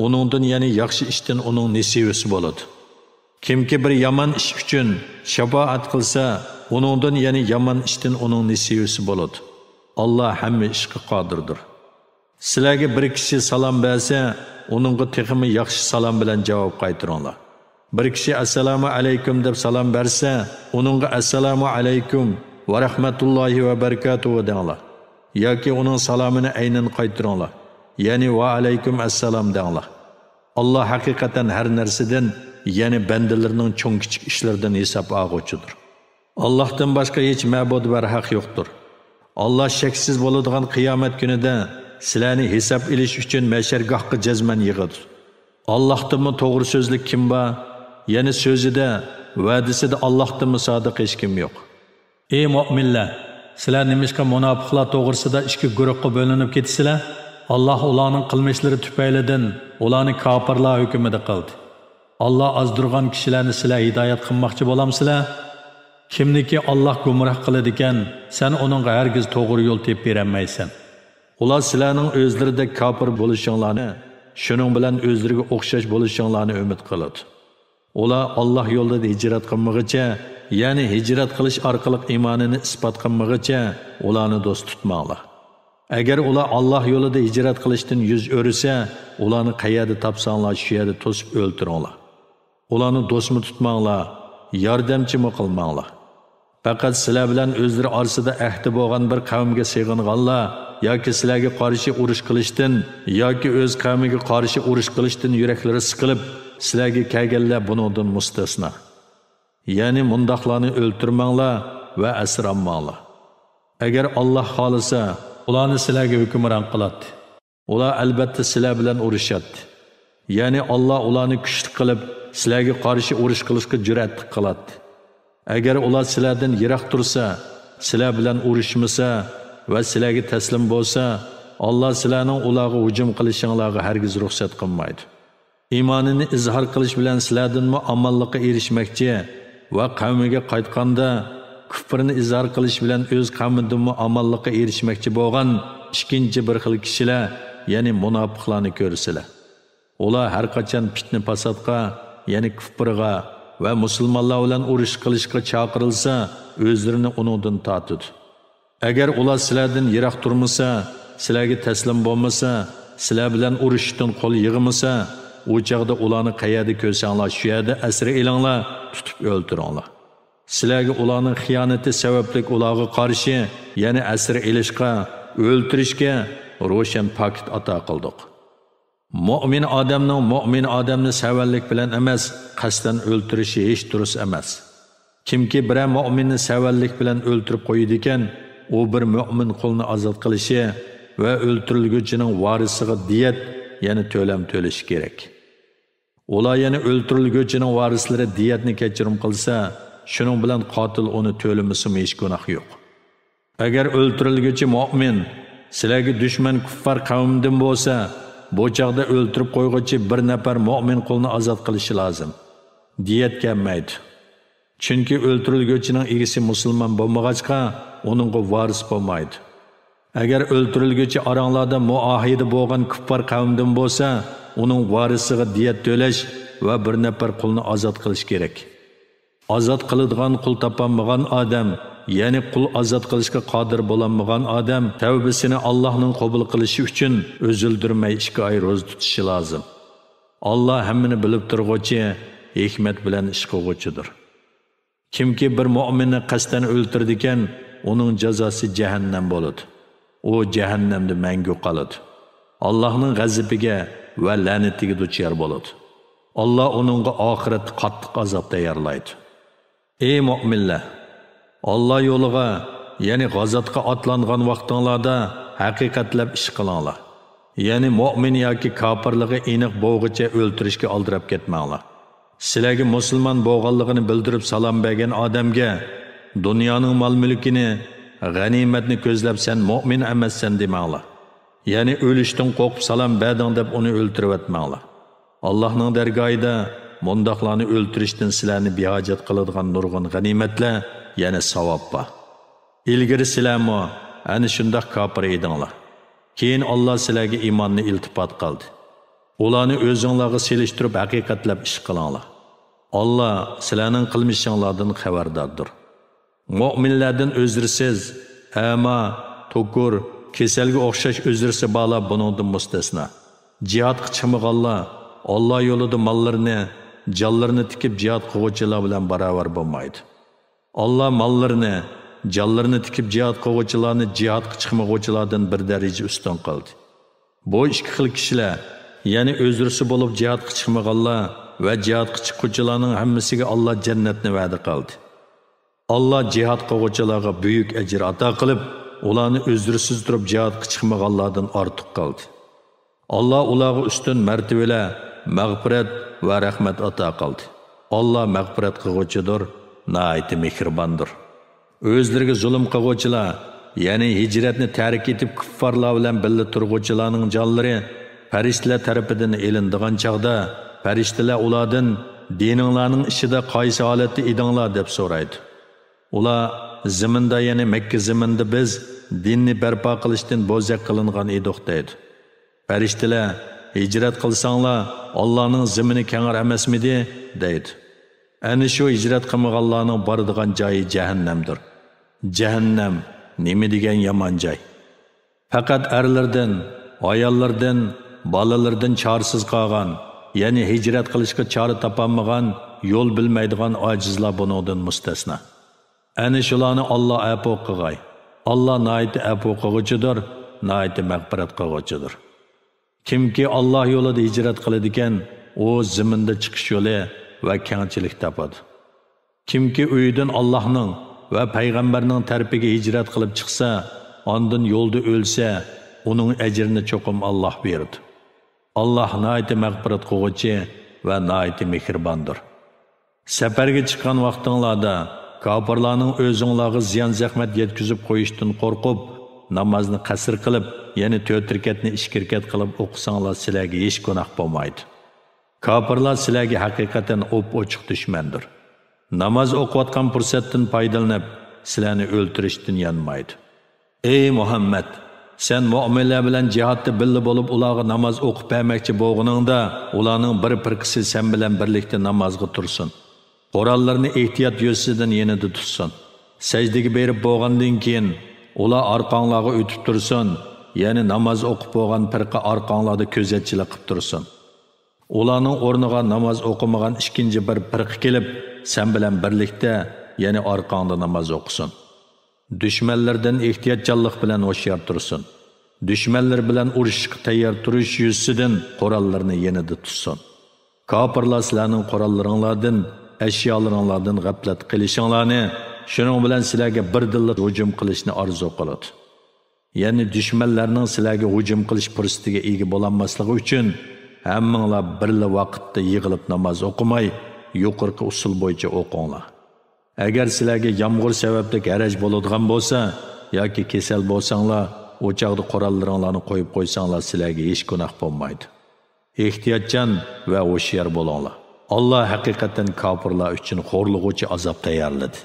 ئۇنىڭدىن، يەنى ياخشى ئىشتىن ئۇنىڭ نېسىۋىسى بولىدۇ. كىمكى بىر يامان ئىش ئۈچۈن شاپائەت قىلسا، ئۇنىڭدىن، يەنى يامان ئىشتىن ئۇنىڭ نېسىۋىسى بولىدۇ. ئاللا ھەممە ئىشقا قادىردۇر. سىلەرگە بىر كىشى سالام بەرسە، ئۇنىڭغا تېخىمۇ ياخشى سالام بىلەن جاۋاب قايتۇرۇڭلار. بىر كىشى «ئەسسالامۇ ئەلەيكۇم» دەپ سالام بەرسە، ئۇنىڭغا «ئەسسالامۇ ئەلەيكۇم ۋە رەھمەتۇللاھى ۋە بەرىكاتۇھۇ» دەڭلار. ياكى ئۇنىڭ سالامىنى ئەينەن قايتۇرۇڭلار. يەنى «ۋە ئەلەيكۇم ئەسسالام» دەڭلار. ئاللا ھەقىقەتەن ھەر نەرسىدىن، يەنى بەندىلىرىنىڭ چوڭ-كىچىك ئىشلىرىدىن ھېساب ئالغۇچىدۇر. ئاللاھتىن باشقا ھېچ مەبۇد بەرھەق يوقتۇر. ئاللا شەكسىز بولىدىغان قىيامەت كۈنىدە سىلەرنى ھېساب ئېلىش ئۈچۈن مەشەرگاھقا جەزمەن يىغىدۇ. ئاللاھتىنمۇ توغرا سۆزلۈك كىم بار؟ يەنى سۆزىدە، ۋەدىسىدە ئاللاھتىنمۇ سادىق ھېچكىم يوق. ئى مۆمىنلەر! سىلەر نېمىشقا مۇناپىقلار توغرىسىدا ئىككى گۇرۇھقا بۆلۈنۈپ كېتىسىلەر؟ ئاللا ئۇلارنىڭ قىلمىشلىرى تۈپەيلىدىن ئۇلارنى كاپىرلار ھۆكمىدە قىلدى. ئاللا ئازدۇرغان كىشىلەرنى سىلەر ھىدايەت قىلماقچى بولامسىلەر؟ كىمنىكى ئاللا گۇمراھ قىلىدىكەن، سەن ئۇنىڭغا ھەرگىز توغرا يول تېپىپ بېرەلمەيسەن. ئۇلار سىلەرنىڭ ئۆزلىرىدەك كاپىر بولۇشۇڭلارنى، شۇنىڭ بىلەن ئۆزلىرىگە ئوخشاش بولۇشۇڭلارنى ئۈمىد قىلىدۇ. ئۇلار ئاللا يولىدا ھىجرەت قىلمىغىچە، يەنى ھىجرەت قىلىش ئارقىلىق ئىمانىنى ئىسپات قىلمىغىچە، ئۇلارنى دوست تۇتماڭلار. ئەگەر ئۇلار ئاللا يولىدا ھىجرەت قىلىشتىن يۈز ئۆرۈسە، ئۇلارنى قەيەردە تاپساڭلار، شۇ يەردە توسۇپ ئۆلتۈرۈڭلار. ئۇلارنى دوستمۇ تۇتماڭلار، ياردەمچىمۇ قىلماڭلار. پەقەت سىلەر بىلەن ئۆزلىرى ئارىسىدا ئەھدى بولغان بىر قەۋمگە سېغىنغانلار ياكى سىلەرگە قارشى ئۇرۇش قىلىشتىن ياكى ئۆز قەۋمىگە قارشى ئۇرۇش قىلىشتىن يۈرەكلىرى سىقىلىپ، سىلەرگە كەلگەنلەر بۇنىڭدىن مۇستەسنا. يەنى مۇنداقلارنى ئۆلتۈرمەڭلار ۋە ئەسىر ئالماڭلار. ئەگەر ئاللا خالىسا، ئۇلارنى سىلەرگە ھۆكۈمران قىلاتتى. ئۇلار ئەلبەتتە سىلەر بىلەن ئۇرۇشاتتى. يەنى ئاللا ئۇلارنى كۈچلۈك قىلىپ، سىلەرگە قارشى ئۇرۇش قىلىشقا جۈرئەتلىك قىلاتتى. ئەگەر ئۇلار سىلەردىن يىراق تۇرسا، سىلەر بىلەن ئۇرۇشمىسا ۋە سىلەرگە تەسلىم بولسا، ئاللا سىلەرنىڭ ئۇلارغا ھۇجۇم قىلىشىڭلارغا ھەرگىز رۇخسەت قىلمايدۇ. ئىمانىنى ئىزھار قىلىش بىلەن سىلەردىنمۇ ئامانلىققا ئېرىشمەكچى ۋە قەۋمىگە قايتقاندا، كۇفرىنى ئىزھار قىلىش بىلەن ئۆز قەۋمىدىنمۇ ئامانلىققا ئېرىشمەكچى بولغان ئىككىنچى بىر خىل كىشىلەر، يەنى مۇناپىقلارنى كۆرىسىلەر. ئۇلار ھەرقاچان پىتنە-پاساتقا، يەنى كۇفرغا ۋە مۇسۇلمانلار بىلەن ئۇرۇش قىلىشقا چاقىرىلسا، ئۆزلىرىنى ئۇنىڭدىن تارتىدۇ. ئەگەر ئۇلار سىلەردىن يىراق تۇرمىسا، سىلەرگە تەسلىم بولمىسا، سىلەر بىلەن ئۇرۇشۇشتىن قول يىغمىسا، ئۇ چاغدا ئۇلارنى قەيەردە كۆرسەڭلار، شۇ يەردە ئەسىر ئېلىڭلار، تۇتۇپ ئۆلتۈرۈڭلار. سىلەرگە ئۇلارنىڭ خىيانىتى سەۋەبلىك ئۇلارغا قارشى، يەنى ئەسىر ئېلىشقا، ئۆلتۈرۈشكە روشەن پاكىت ئاتا قىلدۇق. مۆمىن ئادەمنىڭ مۆمىن ئادەمنى سەۋەنلىك بىلەن ئەمەس، قەستەن ئۆلتۈرۈشى ھېچ دۇرۇس ئەمەس. كىمكى بىرەر مۆمىننى سەۋەنلىك بىلەن ئۆلتۈرۈپ قويىدىكەن، ئۇ بىر مۆمىن قۇلنى ئازاد قىلىشى ۋە ئۆلتۈرۈلگۈچىنىڭ ۋارىسىغا دىيەت، يەنى تۆلەم تۆلىشى كېرەك. ئۇلار يەنە ئۆلتۈرۈلگۈچىنىڭ ۋارىسلىرى دىيەتنى كەچۈرۈم قىلسا، شۇنىڭ بىلەن قاتىل ئۇنى تۆلىمىسىمۇ ھېچ گۇناھ يوق. ئەگەر ئۆلتۈرۈلگۈچى مۆمىن، سىلەرگە دۈشمەن كۇففار قەۋمدىن بولسا، بۇ چاغدا ئۆلتۈرۈپ قويغۇچى بىر نەپەر مۆمىن قۇلنى ئازاد قىلىشى لازىم. دىيەت كەلمەيدۇ. چۈنكى ئۆلتۈرۈلگۈچىنىڭ ئىگىسى مۇسۇلمان بولمىغاچقا، ئۇنىڭغا ۋارىس بولمايدۇ. ئەگەر ئۆلتۈرۈلگۈچى ئاراڭلاردا مۇئاھىدە بولغان كۇپپار قەۋمدىن بولسا، ئۇنىڭ ۋارىسىغا دىيەت تۆلەش ۋە بىر نەپەر قۇلنى ئازاد قىلىش كېرەك. ئازاد قىلىدىغان قۇل تاپالمىغان ئادەم، يەنى قۇل ئازاد قىلىشقا قادىر بولالمىغان ئادەم تەۋبىسىنى ئاللاھنىڭ قوبۇل قىلىشى ئۈچۈن ئۈزۈلدۈرمەي ئىككى ئاي روزا تۇتۇشى لازىم. ئاللا ھەممىنى بىلىپ تۇرغۇچى، ھېكمەت بىلەن ئىش قىلغۇچىدۇر. كىمكى بىر مۆمىننى قەستەن ئۆلتۈرىدىكەن، ئۇنىڭ جازاسى جەھەننەم بولىدۇ. ئۇ جەھەننەمدە مەڭگۈ قالىدۇ. ئاللاھنىڭ غەزىپىگە ۋە لەنىتىگە دۇچار بولىدۇ. ئاللا ئۇنىڭغا ئاخىرەتتە قاتتىق ئازاب تەييارلايدۇ. ئى مۆمىنلەر! ئاللا يولىغا، يەنى غازاتقا ئاتلانغان ۋاقتىڭلاردا ھەقىقەتلەپ ئىش قىلىڭلار. يەنى مۆمىن ياكى كاپىرلىقى ئېنىق بولغۇچە ئۆلتۈرۈشكە ئالدىراپ كەتمەڭلار. سىلەرگە مۇسۇلمان بولغانلىقىنى بىلدۈرۈپ سالام بەرگەن ئادەمگە، دۇنيانىڭ مال-مۈلكىنى، غەنىيمەتنى كۆزلەپ سەن مۆمىن ئەمەسسەن دېمەڭلار. يەنى ئۆلۈشتىن قورقۇپ سالام بەردىڭ دەپ ئۇنى ئۆلتۈرۈۋەتمەڭلار. ئاللاھنىڭ دەرگاھىدا مۇنداقلارنى ئۆلتۈرۈشتىن سىلەرنى بىھاجەت قىلىدىغان نۇرغۇن غەنىيمەتلەر، يەنى ساۋاب بار. ئىلگىرى سىلەرمۇ ئەنە شۇنداق كاپىر ئىدىڭلار. كېيىن ئاللا سىلەرگە ئىماننى ئىلتىپات قىلدى. ئۇلارنى ئۆزۈڭلارغا سېلىشتۇرۇپ ھەقىقەتلەپ ئىش قىلىڭلار. ئاللا سىلەرنىڭ قىلمىشىڭلاردىن خەۋەرداردۇر. مۆمىنلەردىن ئۆزرىسىز، ئەما، توكۇر، كېسەلگە ئوخشاش ئۆزرىسى بارلار بۇنىڭدىن مۇستەسنا. جىھادقا چىقمىغانلار، ئاللا يولىدا ماللىرىنى، جانلىرىنى تىكىپ جىھاد قىلغۇچىلار بىلەن باراۋەر بولمايدۇ. ئاللا ماللىرىنى، جانلىرىنى تىكىپ جىھاد قىلغۇچىلارنى جىھادقا چىقمىغۇچىلاردىن بىر دەرىجە ئۈستۈن قىلدى. بۇ ئىككى خىل كىشىلەر، يەنى ئۆزرىسى بولۇپ جىھادقا چىقمىغانلار ۋە جىھادقا چىققۇچىلارنىڭ ھەممىسىگە ئاللا جەننەتنى ۋەدە قىلدى. ئاللا جىھاد قىلغۇچىلارغا بۈيۈك ئەجىر ئاتا قىلىپ، ئۇلارنى ئۆزرىسىز تۇرۇپ جىھادقا چىقمىغانلاردىن ئارتۇق قىلدى. ئاللا ئۇلارغا ئۈستۈن مەرتىۋىلەر، مەغپىرەت ۋە رەھمەت ئاتا قىلدى. ئاللا مەغپىرەت قىلغۇچىدۇر، ناھايىتى مېھرىباندۇر. ئۆزلىرىگە زۇلۇم قىلغۇچىلار، يەنى ھىجرەتنى تەرك ئېتىپ كۇففارلار بىلەن بىللە تۇرغۇچىلارنىڭ جانلىرى پەرىشتىلەر تەرىپىدىن ئېلىنىدىغان چاغدا، پەرىشتىلەر ئۇلاردىن، «دىنىڭلارنىڭ ئىچىدە قايسى ھالەتتە ئىدىڭلار؟» دەپ سورايدۇ. ئۇلار، «زېمىندا، يەنى مەككە زېمىنىدا بىز دىننى بەرپا قىلىشتىن بوزەك قىلىنغان ئىدۇق» دەيدۇ. پەرىشتىلەر، «ھىجرەت قىلساڭلار، ئاللانىڭ زېمىنى كەڭرى ئەمەسمىدى؟» دەيدۇ. ئەنە شۇ ھىجرەت قىلمىغانلارنىڭ بارىدىغان جايى جەھەننەمدۇر. جەھەننەم نېمە دېگەن يامان جاي! پەقەت ئەرلىرىدىن، ئاياللىرىدىن، بالىلىرىدىن چارىسىز قالغان، يەنى ھىجرەت قىلىشقا چارە تاپالمىغان، يول بىلمەيدىغان ئاجىزلار بۇنىڭدىن مۇستەسنا. ئەنە شۇلارنى ئاللا ئەپۇ قىلغاي. ئاللا ناھايىتى ئەپۇ قىلغۇچىدۇر، ناھايىتى مەغپىرەت قىلغۇچىدۇر. كىمكى ئاللا يولىدا ھىجرەت قىلىدىكەن، ئۇ زېمىندا چىقىش يولى ۋە كەڭچىلىك تاپىدۇ. كىمكى ئۆيىدىن ئاللاھنىڭ ۋە پەيغەمبەرنىڭ تەرىپىگە ھىجرەت قىلىپ چىقسا، ئاندىن يولدا ئۆلسە، ئۇنىڭ ئەجرىنى چوقۇم ئاللا بېرىدۇ. ئاللا ناھايىتى مەغپىرەت قىلغۇچى ۋە ناھايىتى مېھرىباندۇر. سەپەرگە چىققان ۋاقتىڭلاردا كاپىرلارنىڭ ئۆزۈڭلارغا زىيان-زەخمەت يەتكۈزۈپ قويۇشتىن قورقۇپ، نامازنى قەسىر قىلىپ، يەنى تۆت رەكەتنى ئىككى رەكەت قىلىپ ئوقۇساڭلار، سىلەرگە ھېچ گۇناھ بولمايدۇ. كاپىرلار سىلەرگە ھەقىقەتەن ئوپئوچۇق دۈشمەندۇر. ناماز ئوقۇۋاتقان پۇرسەتتىن پايدىلىنىپ، سىلەرنى ئۆلتۈرۈشتىن يانمايدۇ. ئەي مۇھەممەد! سەن مۆمىنلەر بىلەن جىھادتا بىللە بولۇپ ئۇلارغا ناماز ئوقۇپ بەرمەكچى بولغىنىڭدا، ئۇلارنىڭ بىر پىرقىسى سەن بىلەن بىرلىكتە نامازغا تۇرسۇن. قوراللىرىنى ئېھتىيات يۈزىسىدىن يېنىدا تۇتسۇن. سەجدىگە بېرىپ بولغاندىن كېيىن، ئۇلار ئارقاڭلارغا ئۆتۈپ تۇرسۇن، يەنى ناماز ئوقۇپ بولغان پىرقە ئارقاڭلاردا كۆزەتچىلىك قىپ تۇرسۇن. ئۇلارنىڭ ئورنىغا ناماز ئوقۇمىغان ئىككىنچى بىر پىرقە كېلىپ، سەن بىلەن بىرلىكتە، يەنى ئارقاڭدا ناماز ئوقۇسۇن. دۈشمەنلىرىدىن ئېھتىياتچانلىق بىلەن ھوشيار تۇرسۇن. دۈشمەنلىرى بىلەن ئۇرۇشۇشقا تەييار تۇرۇش يۈزىسىدىن قوراللىرىنى يېنىدا تۇتسۇن. كاپىرلار سىلەرنىڭ قوراللىرىڭلاردىن، ئەشيالىرىڭلاردىن غەپلەت قىلىشىڭلارنى، شۇنىڭ بىلەن سىلەرگە بىردىنلا ھۇجۇم قىلىشنى ئارزۇ قىلىدۇ. يەنى دۈشمەنلەرنىڭ سىلەرگە ھۇجۇم قىلىش پۇرسىتىگە ئىگە بولالماسلىقى ئۈچۈن، ھەممىڭلار بىرلا ۋاقىتتا يىغىلىپ ناماز ئوقۇماي، يۇقىرىقى ئۇسۇل بويىچە ئوقۇڭلار. ئەگەر سىلەرگە يامغۇر سەۋەبلىك ھەرەج بولىدىغان بولسا ياكى كېسەل بولساڭلار، ئۇ چاغدا قوراللىرىڭلارنى قويۇپ قويساڭلار، سىلەرگە ھېچ گۇناھ بولمايدۇ. ئېھتىياتچان ۋە ھوشيار بولۇڭلار. ئاللا ھەقىقەتەن كاپىرلار ئۈچۈن خورلىغۇچى ئازاب تەييارلىدى.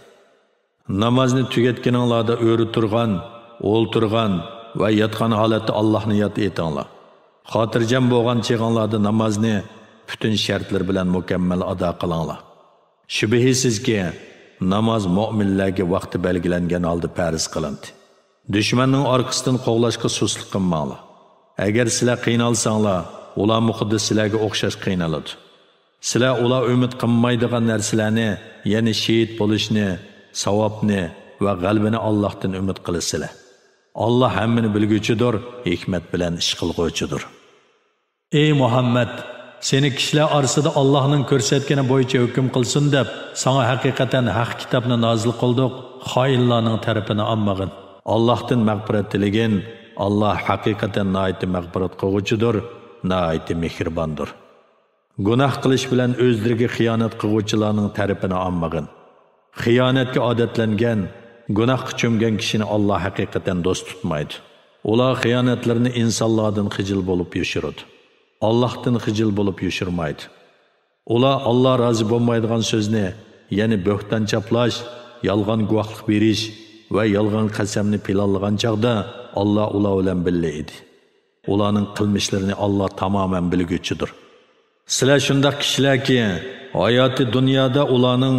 نامازنى تۈگەتكىنىڭلاردا ئۆرە تۇرغان، ئولتۇرغان ۋە ياتقان ھالەتتە ئاللاھنى ياد ئېتىڭلار. خاتىرجەم بولغان چېغىڭلاردا نامازنى پۈتۈن شەرتلىرى بىلەن مۇكەممەل ئادا قىلىڭلار. شۈبھىسىزكى، ناماز مۆمىنلەرگە ۋاقتى بەلگىلەنگەن ھالدا پەرز قىلىندى. دۈشمەننىڭ ئارقىسىدىن قوغلاشقا سۇسلۇق قىلماڭلار. ئەگەر سىلەر قىينالساڭلار، ئۇلارمۇ خۇددى سىلەرگە ئوخشاش قىينىلىدۇ. سىلەر ئۇلار ئۈمىد قىلمايدىغان نەرسىلەرنى، يەنى شېھىت بولۇشنى، ساۋابنى ۋە غەلىبىنى ئاللاھتىن ئۈمىد قىلىسىلەر. ئاللاھ ھەممىنى بىلگۈچىدۇر، ھېكمەت بىلەن ئىش قىلغۇچىدۇر. ئەي مۇھەممەد! سېنى كىشىلەر ئارىسىدا ئاللاھنىڭ كۆرسەتكىنى بويىچە ھۆكۈم قىلسۇن دەپ، ساڭا ھەقىقەتەن ھەق كىتابنى نازىل قىلدۇق، خائىنلارنىڭ تەرىپىنى ئالمىغىن. ئاللاھتىن مەغپىرەت تىلىگىن. ئاللاھ ھەقىقەتەن ناھايىتى مەغپىرەت قىلغۇچىدۇر، ناھايىتى مېھرىباندۇر. گۇناھ قىلىش بىلەن ئۆزلىرىگە خىيانەت قىلغۇچىلارنىڭ تەرىپىنى ئالمىغىن. خىيانەتكە ئادەتلەنگەن، گۇناھقا چۆمگەن كىشىنى ئاللاھ ھەقىقەتەن دوست تۇتمايدۇ. ئۇلار خىيانەتلىرىنى ئىنسانلاردىن خىجىل بولۇپ يوشۇرىدۇ. ئاللاھتىن خىجىل بولۇپ يوشۇرمايدۇ. ئۇلار ئاللاھ رازى بولمايدىغان سۆزنى، يەنى بۆھتان چاپلاش، يالغان گۇۋاھلىق بېرىش ۋە يالغان قەسەمنى پىلانلىغان چاغدا ئاللاھ ئۇلار بىلەن بىللە ئىدى. ئۇلارنىڭ قىلمىشلىرىنى ئاللاھ تامامەن بىلگۈچىدۇر. سىلەر شۇنداق كىشىلەركى، ھاياتى دۇنيادا ئۇلارنىڭ،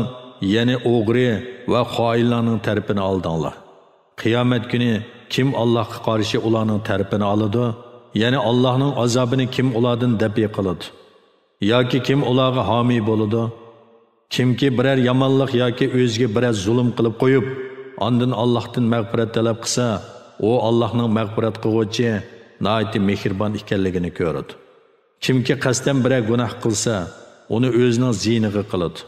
يەنى ئوغرى ۋە خائىنلارنىڭ تەرىپىنى ئالدىڭلار. قىيامەت كۈنى كىم ئاللاھقا قارشى ئۇلارنىڭ تەرىپىنى ئالىدۇ؟ يەنى ئاللاھنىڭ ئازابىنى كىم ئۇلاردىن دەپئى قىلىدۇ؟ ياكى كىم ئۇلارغا ھامىي بولىدۇ؟ كىمكى بىرەر يامانلىق ياكى ئۆزىگە بىرەر زۇلۇم قىلىپ قويۇپ، ئاندىن ئاللاھتىن مەغپىرەت تەلەپ قىلسا، ئۇ ئاللاھنىڭ مەغپىرەت قىلغۇچى، ناھايىتى مېھرىبان ئىكەنلىكىنى كۆرىدۇ. كىمكى قەستەن بىرەر گۇناھ قىلسا، ئۇنى ئۆزىنىڭ زىيىنىغا قىلىدۇ.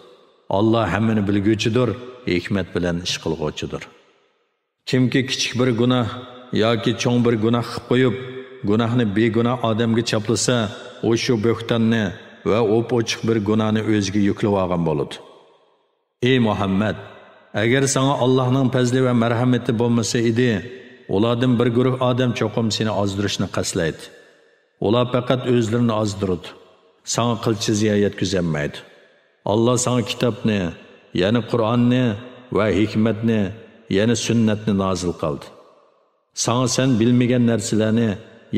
ئاللاھ ھەممىنى بىلگۈچىدۇر، ھېكمەت بىلەن ئىش قىلغۇچىدۇر. كىمكى كىچىك بىر گۇناھ ياكى چوڭ بىر گۇناھ قىلىپ قويۇپ، گۇناھنى بىگۇناھ ئادەمگە چاپلىسا، ئۇ شۇ بۆھتاننى ۋە ئوپئوچۇق بىر گۇناھنى ئۆزىگە يۈكلىۋالغان بولىدۇ. ئى مۇھەممەد! ئەگەر ساڭا ئاللاھنىڭ پەزلى ۋە مەرھەمىتى بولمىسا ئىدى، ئۇلاردىن بىر گۇرۇھ ئادەم چوقۇم سېنى ئازدۇرۇشنى قەستلەيدۇ. ئۇلار پەقەت ئۆزلىرىنى ئازدۇرىدۇ. ساڭا قىلچە زىيان يەتكۈزەلمەيدۇ. ئاللاھ ساڭا كىتابنى، يەنى قۇرئاننى ۋە ھېكمەتنى، يەنى سۈننەتنى نازىل قىلدى. ساڭا سەن بىلمىگەن نەرسىلەرنى،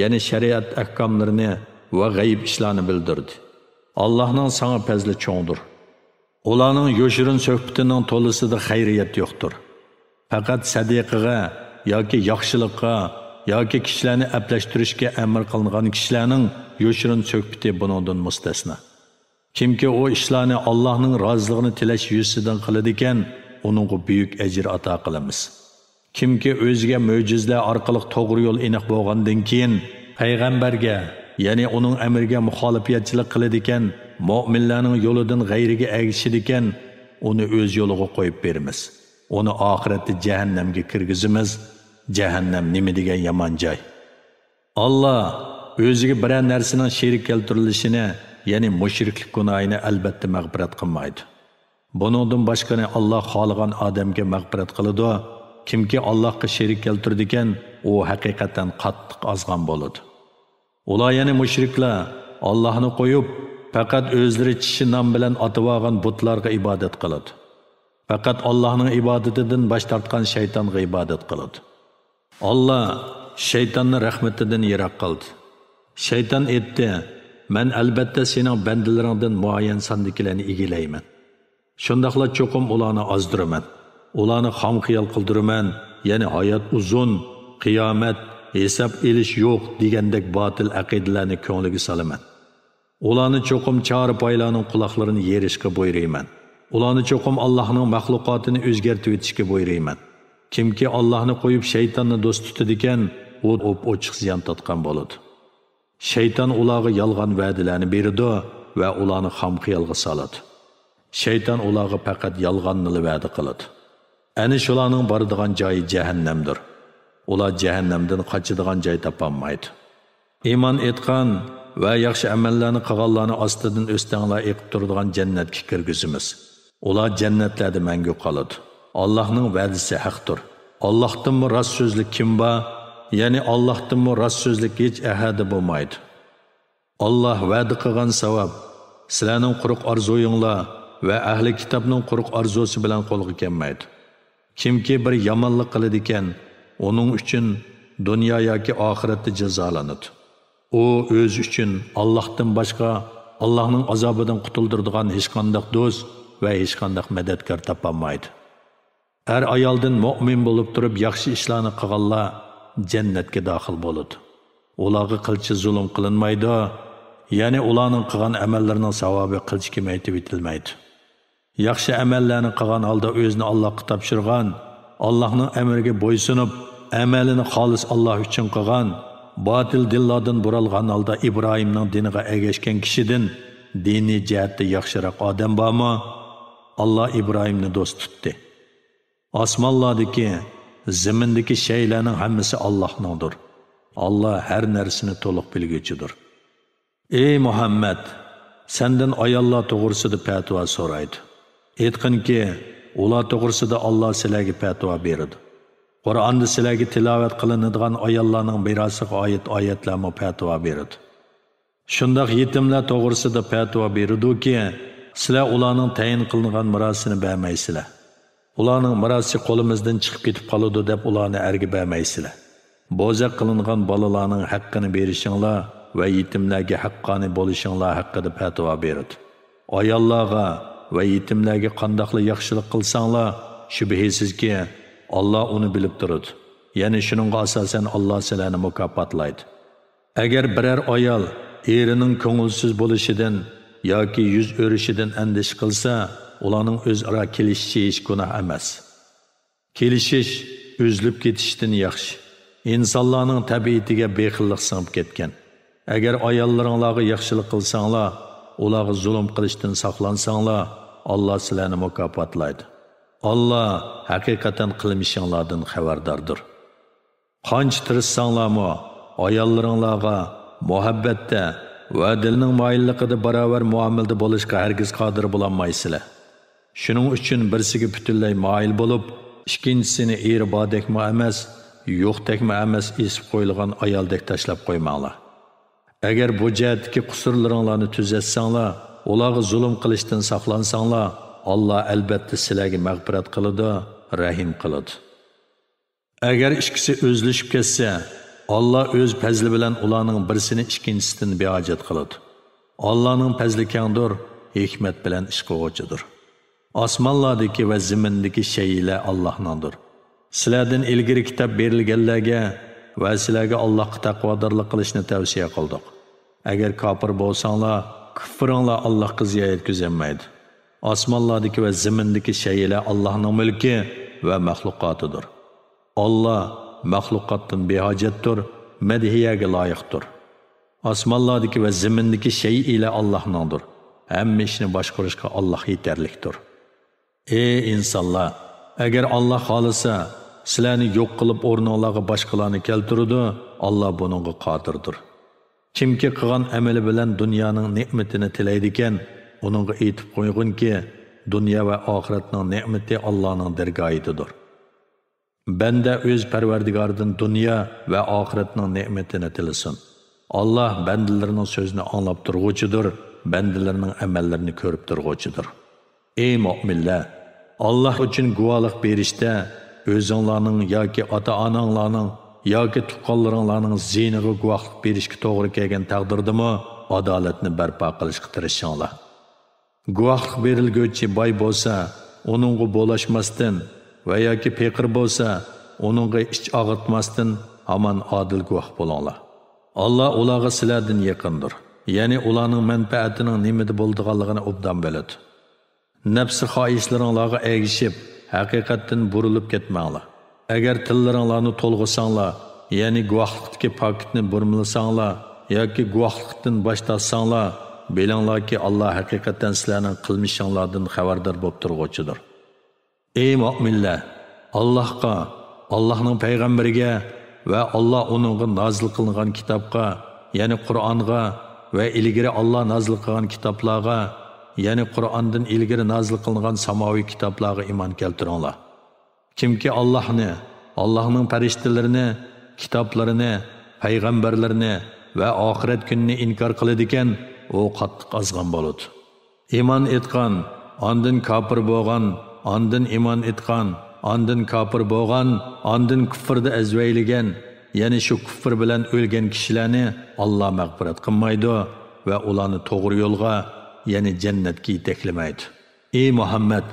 يەنى شەرىئەت ئەھكاملىرىنى ۋە غەيىب ئىشلارنى بىلدۈردى. ئاللاھنىڭ ساڭا پەزلى چوڭدۇر. ئۇلارنىڭ يوشۇرۇن سۆھبىتىنىڭ تولىسىدا خەيرىيەت يوقتۇر. پەقەت سەدىقىگە ياكى ياخشىلىققا ياكى كىشىلەرنى ئەپلەشتۈرۈشكە ئەمىر قىلىنغان كىشىلەرنىڭ يوشۇرۇن سۆھبىتى بۇنىڭدىن مۇستەسنا. كىمكى ئۇ ئىشلارنى ئاللاھنىڭ رازىلىقىنى تىلەش يۈزىسىدىن قىلىدىكەن، ئۇنىڭغا بۈيۈك ئەجىر ئاتا قىلىمىز. كىمكى ئۆزىگە مۆجىزىلەر ئارقىلىق توغرا يول ئېنىق بولغاندىن كېيىن، پەيغەمبەرگە، يەنى ئۇنىڭ ئەمرىگە مۇخالىپەتچىلىك قىلىدىكەن، مۆمىنلەرنىڭ يولىدىن غەيرىگە ئەگىشىدىكەن، ئۇنى ئۆز يولىغا قويۇپ بېرىمىز. ئۇنى ئاخىرەتتە جەھەننەمگە كىرگۈزىمىز. جەھەننەم نېمە دېگەن يامان جاي! ئاللاھ ئۆزىگە بىرەر نەرسىنىڭ شېرىك كەلتۈرۈلۈشىنى، يەنى مۇشرىكلىق گۇناھىنى ئەلبەتتە مەغپىرەت قىلمايدۇ. بۇنىڭدىن باشقىنى ئاللاھ خالىغان ئادەمگە مەغپىرەت قىلىدۇ. كىمكى ئاللاھقا شېرىك كەلتۈرىدىكەن، ئۇ ھەقىقەتەن قاتتىق ئازغان بولىدۇ. ئۇلار، يەنى مۇشرىكلار، ئاللاھنى قويۇپ، پەقەت ئۆزلىرى چىشى نام بىلەن ئاتىۋالغان بۇتلارغا ئىبادەت قىلىدۇ. پەقەت ئاللاھنىڭ ئىبادىتىدىن باش تارتقان شەيتانغا ئىبادەت قىلىدۇ. ئاللاھ شەيتاننى رەھمىتىدىن يىراق قىلدى. شەيتان ئېيتتى: «مەن ئەلبەتتە سېنىڭ بەندىلىرىڭدىن مۇئەييەن ساندىكىلەرنى ئىگىلەيمەن. شۇنداقلا چوقۇم ئۇلارنى ئازدۇرىمەن. ئۇلارنى خام خىيال قىلدۇرىمەن، يەنى ھايات ئۇزۇن، قىيامەت، ھېساب ئېلىش يوق دېگەندەك باتىل ئەقىدىلەرنى كۆڭلىگە سالىمەن. ئۇلارنى چوقۇم چارپايلارنىڭ قۇلاقلىرىنى يېرىشقا بۇيرۇيمەن. ئۇلارنى چوقۇم ئاللاھنىڭ مەخلۇقاتىنى ئۆزگەرتىۋېتىشكە بۇيرۇيمەن. كىمكى ئاللاھنى قويۇپ شەيتاننى دوست تۇتىدىكەن، ئۇ ئوپئوچۇق زىيان تارتقان بولىدۇ.» شەيتان ئۇلارغا يالغان ۋەدىلەرنى بېرىدۇ ۋە ئۇلارنى خام خىيالغا سالىدۇ. شەيتان ئۇلارغا پەقەت يالغاننىلا ۋەدە قىلىدۇ. ئەنە شۇلارنىڭ بارىدىغان جايى جەھەننەمدۇر. ئۇلار جەھەننەمدىن قاچىدىغان جاي تاپالمايدۇ. ئىمان ئېيتقان ۋە ياخشى ئەمەللەرنى قىلغانلارنى ئاستىدىن ئۆستەڭلار ئېقىپ تۇرىدىغان جەننەتكە كىرگۈزىمىز. ئۇلار جەننەتلەردە مەڭگۈ قالىدۇ. ئاللاھنىڭ ۋەدىسى ھەقتۇر. ئاللاھتىنمۇ راست سۆزلۈك كىم بار؟ يەنى ئاللاھتىنمۇ راست سۆزلۈك ھېچ ئەھەدە بولمايدۇ. ئاللاھ ۋەدە قىلغان ساۋاب سىلەرنىڭ قۇرۇق ئارزۇيۇڭلار ۋە ئەھلى كىتابنىڭ قۇرۇق ئارزۇسى بىلەن قولغا كەلمەيدۇ. كىمكى بىر يامانلىق قىلىدىكەن، ئۇنىڭ ئۈچۈن دۇنيا ياكى ئاخىرەتتە جازالىنىدۇ. ئۇ ئۆزى ئۈچۈن ئاللاھتىن باشقا ئاللاھنىڭ ئازابىدىن قۇتۇلدۇرىدىغان ھېچقانداق دوست ۋە ھېچقانداق مەدەتكار تاپالمايدۇ. ئەر-ئايالدىن مۆمىن بولۇپ تۇرۇپ ياخشى ئىشلارنى قىلغانلار جەننەتكە داخىل بولىدۇ. ئۇلارغا قىلچە زۇلۇم قىلىنمايدۇ، يەنى ئۇلارنىڭ قىلغان ئەمەللىرىنىڭ ساۋابى قىلچە كېمەيتىۋېتىلمەيدۇ. ياخشى ئەمەللەرنى قىلغان ھالدا ئۆزىنى ئاللاھقا تاپشۇرغان، ئاللاھنىڭ ئەمرىگە بويسۇنۇپ، ئەمەلىنى خالىس ئاللاھ ئۈچۈن قىلغان، باتىل دىنلاردىن بۇرالغان ھالدا ئىبراھىمنىڭ دىنىغا ئەگەشكەن كىشىدىن دىنىي جەھەتتە ياخشىراق ئادەم بارمۇ؟ ئاللاھ ئىبراھىمنى دوست تۇتتى. ئاسمانلاردىكى، زېمىندىكى شەيئىلەرنىڭ ھەممىسى ئاللاھنىڭدۇر. ئاللا ھەر نەرسىنى تولۇق بىلگۈچىدۇر. ئەي مۇھەممەد، سەندىن ئاياللار توغرىسىدا پەتىۋا سورايدۇ. ئېيتقىنكى، ئۇلار توغرىسىدا ئاللا سىلەرگە پەتىۋا بېرىدۇ. قۇرئاندا سىلەرگە تىلاۋەت قىلىنىدىغان ئاياللارنىڭ مىراسىغا ئائىت ئايەتلەرمۇ پەتىۋا بېرىدۇ. شۇنداق يېتىملەر توغرىسىدا پەتىۋا بېرىدۇكى، سىلەر ئۇلارنىڭ تەيىن قىلىنغان مىراسىنى بەرمەيسىلەر. ئۇلارنىڭ مىراسى قولىمىزدىن چىقىپ كېتىپ قالىدۇ دەپ ئۇلارنى ئەرگە بەرمەيسىلەر. بوزەك قىلىنغان بالىلارنىڭ ھەققىنى بېرىشىڭلار ۋە يېتىملەرگە ھەققانىي بولۇشۇڭلار ھەققىدە پەتىۋا بېرىدۇ. ئاياللارغا ۋە يېتىملەرگە قانداقلا ياخشىلىق قىلساڭلار، شۈبھىسىزكى، ئاللا ئۇنى بىلىپ تۇرىدۇ. يەنى شۇنىڭغا ئاساسەن ئاللا سىلەرنى مۇكاپاتلايدۇ. ئەگەر بىرەر ئايال ئېرىنىڭ كۆڭۈلسىز بولۇشىدىن ياكى يۈز ئۆرۈشىدىن ئەندىشە قىلسا، ئۇلارنىڭ ئۆزئارا كېلىشىشى ھېچ گۇناھ ئەمەس. كېلىشىش ئۈزۈلۈپ كېتىشتىن ياخشى. ئىنسانلارنىڭ تەبىئىتىگە بېخىللىق سىڭىپ كەتكەن. ئەگەر ئاياللىرىڭلارغا ياخشىلىق قىلساڭلار، ئۇلارغا زۇلۇم قىلىشتىن ساقلانساڭلار، ئاللا سىلەرنى مۇكاپاتلايدۇ. ئاللا ھەقىقەتەن قىلمىشىڭلاردىن خەۋەرداردۇر. قانچە تىرىشساڭلارمۇ، ئاياللىرىڭلارغا مۇھەببەتتە ۋە دىلنىڭ مايىللىقىدا باراۋەر مۇئامىلىدە بولۇشقا ھەرگىز قادىر بولالمايسىلەر. شۇنىڭ ئۈچۈن بىرسىگە پۈتۈنلەي مايىل بولۇپ، ئىككىنچىسىنى ئېرى باردەكمۇ ئەمەس، يوقتەكمۇ ئەمەس، ئېسىپ قويۇلغان ئايالدەك تاشلاپ قويماڭلار. ئەگەر بۇ جەھەتتىكى قۇسۇرلىرىڭلارنى تۈزەتسەڭلار، ئۇلارغا زۇلۇم قىلىشتىن ساقلانساڭلار، ئاللا ئەلبەتتە سىلەرگە مەغپىرەت قىلىدۇ، رەھىم قىلىدۇ. ئەگەر ئىككىسى ئۈزۈلۈشۈپ كەتسە، ئاللا ئۆز پەزلى بىلەن ئۇلارنىڭ بىرسىنى ئىككىنچىسىدىن بىھاجەت قىلىدۇ. ئاللانىڭ پەزلى كەڭدۇر، ھېكمەت بىلەن ئىش قىلغۇچىدۇر. ئاسمانلاردىكى ۋە زېمىندىكى شەيئىلەر ئاللاھنىڭدۇر. سىلەردىن ئىلگىرى كىتاب بېرىلگەنلەرگە ۋە سىلەرگە ئاللاھقا تەقۋادارلىق قىلىشنى تەۋسىيە قىلدۇق. ئەگەر كاپىر بولساڭلار، كۇففىرىڭلار ئاللاھقا زىيان يەتكۈزەلمەيدۇ. ئاسمانلاردىكى ۋە زېمىندىكى شەيئىلەر ئاللاھنىڭ مۈلكى ۋە مەخلۇقاتىدۇر. ئاللا مەخلۇقاتتىن بىھاجەتتۇر، مەدھىيەگە لايىقتۇر. ئاسمانلاردىكى ۋە زېمىندىكى شەيئىلەر ئاللاھنىڭدۇر. ھەممە ئىشنى باشقۇرۇشقا ئاللاھ يېتەرلىكتۇر. ئەي ئىنسانلار! ئەگەر ئاللاھ خالىسا، سىلەرنى يوق قىلىپ ئورنۇڭلارغا باشقىلارنى كەلتۈرىدۇ، ئاللاھ بۇنىڭغا قادىردۇر. كىمكى قىلغان ئەمىلى بىلەن دۇنيانىڭ نېمىتىنى تىلەيدىكەن، ئۇنىڭغا ئېيتىپ قويغىنكى، دۇنيا ۋە ئاخىرەتنىڭ نېمىتى ئاللانىڭ دەرگاھىدىدۇر. بەندە ئۆز پەرۋەردىگارىدىن دۇنيا ۋە ئاخىرەتنىڭ نېمىتىنى تىلىسۇن. ئاللا بەندىلىرىنىڭ سۆزىنى ئاڭلاپ تۇرغۇچىدۇر، بەندىلىرىنىڭ ئەمەللىرىنى كۆرۈپ تۇرغۇچىدۇر. ئەي مۆمىنلەر! ئاللا ئۈچۈن گۇۋاھلىق بېرىشتە ئۆزۈڭلارنىڭ ياكى ئاتا-ئاناڭلارنىڭ ياكى تۇغقانلىرىڭلارنىڭ زىيىنىغا گۇۋاھلىق بېرىشكە توغرا كەلگەن تەقدىردىمۇ ئادالەتنى بەرپا قىلىشقا تىرىشىڭلار. گۇۋاھلىق بېرىلگۈچى باي بولسا، ئۇنىڭغا بولاشماستىن ۋە ياكى پېقىر بولسا، ئۇنىڭغا ئىچ ئاغرىتماستىن ھامان ئادىل گۇۋاھ بولۇڭلار. ئاللا ئۇلارغا سىلەردىن يېقىندۇر، يەنى ئۇلارنىڭ مەنپەئەتىنىڭ نېمىدە بولىدىغانلىقىنى ئوبدان بىلىدۇ. نەپسى خاھىشلىرىڭلارغا ئەگىشىپ، ھەقىقەتتىن بۇرۇلۇپ كەتمەڭلار. ئەگەر تىللىرىڭلارنى تولغىساڭلار، يەنى گۇۋاھلىقتىكى پاكىتنى بۇرمىلىساڭلار ياكى گۇۋاھلىقتىن باش تارتساڭلار، بىلىڭلاركى، ئاللا ھەقىقەتەن سىلەرنىڭ قىلمىشىڭلاردىن خەۋەردار بولۇپ تۇرغۇچىدۇر. ئەي مۆمىنلەر! ئاللاھقا، ئاللاھنىڭ پەيغەمبىرىگە ۋە ئاللا ئۇنىڭغا نازىل قىلغان كىتابقا، يەنى قۇرئانغا ۋە ئىلگىرى ئاللا نازىل قىلغان كىتابلارغا، يەنى قۇرئاندىن ئىلگىرى نازىل قىلىنغان ساماۋىي كىتابلارغا ئىمان كەلتۈرۈڭلار. كىمكى ئاللاھنى، ئاللاھنىڭ پەرىشتىلىرىنى، كىتابلىرىنى، پەيغەمبەرلىرىنى ۋە ئاخىرەت كۈنىنى ئىنكار قىلىدىكەن، ئۇ قاتتىق ئازغان بولىدۇ. ئىمان ئېيتقان، ئاندىن كاپىر بولغان، ئاندىن ئىمان ئېيتقان، ئاندىن كاپىر بولغان، ئاندىن كۇفردا ئەزۋەيلىگەن، يەنى شۇ كۇفر بىلەن ئۆلگەن كىشىلەرنى ئاللا مەغپىرەت قىلمايدۇ ۋە ئۇلارنى توغرا يولغا، يەنى جەننەتكە يېتەكلىمەيدۇ. ئى مۇھەممەد!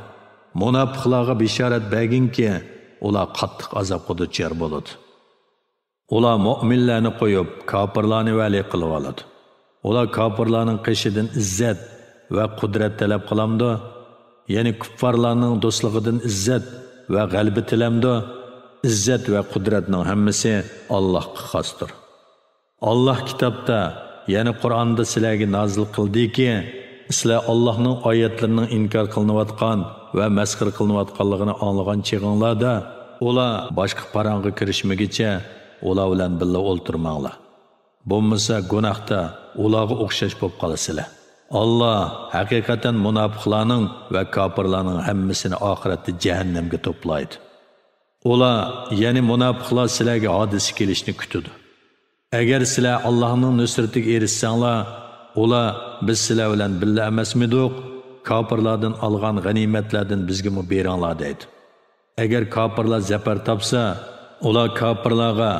مۇناپىقلارغا بېشارەت بەرگىنكى، ئۇلار قاتتىق ئازابقا دۇچار بولىدۇ. ئۇلار مۆمىنلەرنى قويۇپ، كاپىرلارنى ۋەلىي قىلىۋالىدۇ. ئۇلار كاپىرلارنىڭ قېشىدىن ئىززەت ۋە قۇدرەت تەلەپ قىلامدۇ؟ يەنى كۇپپارلارنىڭ دوستلۇقىدىن ئىززەت ۋە غەلىبە تىلەمدۇ؟ ئىززەت ۋە قۇدرەتنىڭ ھەممىسى ئاللاھقا خاستۇر. ئاللاھ كىتابتا، يەنى قۇرئاندا سىلەرگە نازىل قىلدىكى، سىلەر ئاللاھنىڭ ئايەتلىرىنىڭ ئىنكار قىلىنىۋاتقان ۋە مەسخىرە قىلىنىۋاتقانلىقىنى ئاڭلىغان چېغىڭلاردا، ئۇلار باشقا پاراڭغا كىرىشمىگىچە ئۇلار بىلەن بىللە ئولتۇرماڭلار. بولمىسا گۇناھتا ئۇلارغا ئوخشاش بولۇپ قالىسىلەر. ئاللاھ ھەقىقەتەن مۇناپىقلارنىڭ ۋە كاپىرلارنىڭ ھەممىسىنى ئاخىرەتتە جەھەننەمگە توپلايدۇ. ئۇلار، يەنى مۇناپىقلار سىلەرگە ھادىسە كېلىشنى كۈتىدۇ. ئەگەر سىلەر ئاللاھنىڭ نۇسرىتىگە ئېرىشسەڭلار، ئۇلار، بىز سىلەر بىلەن بىللە ئەمەسمىدۇق؟ كاپىرلاردىن ئالغان غەنىيمەتلەردىن بىزگىمۇ بېرىڭلار دەيدۇ. ئەگەر كاپىرلار زەپەر تاپسا، ئۇلار كاپىرلارغا،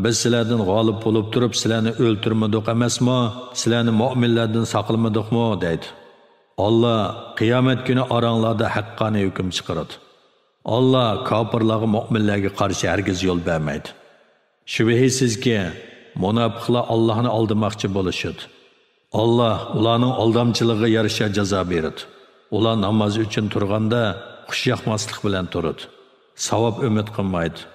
بىز سىلەردىن غالىب بولۇپ تۇرۇپ سىلەرنى ئۆلتۈرمىدۇق ئەمەسمۇ؟ سىلەرنى مۆمىنلەردىن ساقلىمىدۇقمۇ؟ دەيدۇ. ئاللاھ قىيامەت كۈنى ئاراڭلاردا ھەققانىي ھۆكۈم چىقىرىدۇ. ئاللاھ كاپىرلارغا مۆمىنلەرگە قارشى ھەرگىز يول بەرمەيدۇ. شۈبھىسىزكى، مۇناپىقلار ئاللاھنى ئالدىماقچى بولۇشىدۇ. ئاللاھ ئۇلارنىڭ ئالدامچىلىقىغا يارىشا جازا بېرىدۇ. ئۇلار ناماز ئۈچۈن تۇرغاندا خۇش ياقماسلىق بىلەن تۇرىدۇ. ساۋاب ئۈمىد قىلمايدۇ.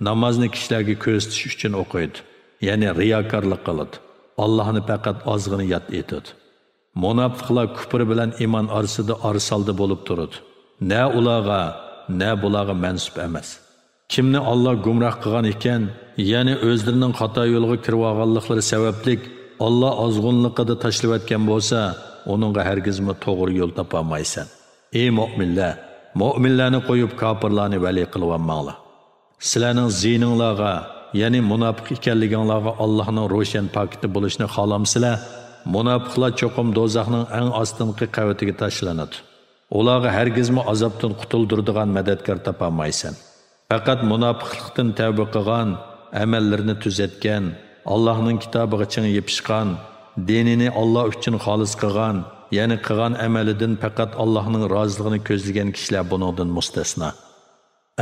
نامازنى كىشىلەرگە كۆرسىتىش ئۈچۈن ئوقۇيدۇ. يەنى رىياكارلىق قىلىدۇ. ئاللاھنى پەقەت ئازغىنا ياد ئېتىدۇ. مۇناپىقلار كۇپر بىلەن ئىمان ئارىسىدا ئارىسالدى بولۇپ تۇرىدۇ. نە ئۇلارغا، نە بۇلارغا مەنسۇپ ئەمەس. كىمنى ئاللاھ گۇمراھ قىلغان ئىكەن، يەنى ئۆزلىرىنىڭ خاتا يولغا كىرىۋالغانلىقلىرى سەۋەبلىك ئاللاھ ئازغۇنلۇقىدا تاشلىۋەتكەن بولسا، ئۇنىڭغا ھەرگىزمۇ توغرا يول تاپالمايسەن. ئەي مۆمىنلەر، مۆمىنلەرنى قويۇپ كاپىرلارنى ۋەلىي قىلىۋالماڭلار. سىلەرنىڭ زىيىنىڭلارغا، يەنى مۇناپىق ئىكەنلىكىڭلارغا ئاللاھنىڭ روشەن پاكىتى بولۇشىنى خالامسىلەر؟ مۇناپىقلار چوقۇم دوزاخنىڭ ئەڭ ئاستىنقى قەۋىتىگە تاشلىنىدۇ. ئۇلارغا ھەرگىزمۇ ئازابتىن قۇتۇلدۇرىدىغان مەدەتكار تاپالمايسەن. پەقەت مۇناپىقلىقتىن تەۋبە قىلغان، ئەمەللىرىنى تۈزەتكەن، ئاللاھنىڭ كىتابىغا چىڭ يېپىشقان، دىنىنى ئاللاھ ئۈچۈن خالىس قىلغان، يەنى قىلغان ئەمەلىدىن پەقەت ئاللاھنىڭ رازىلىقىنى كۆزلىگەن كىشىلەر بۇنىڭدىن مۇستەسنا.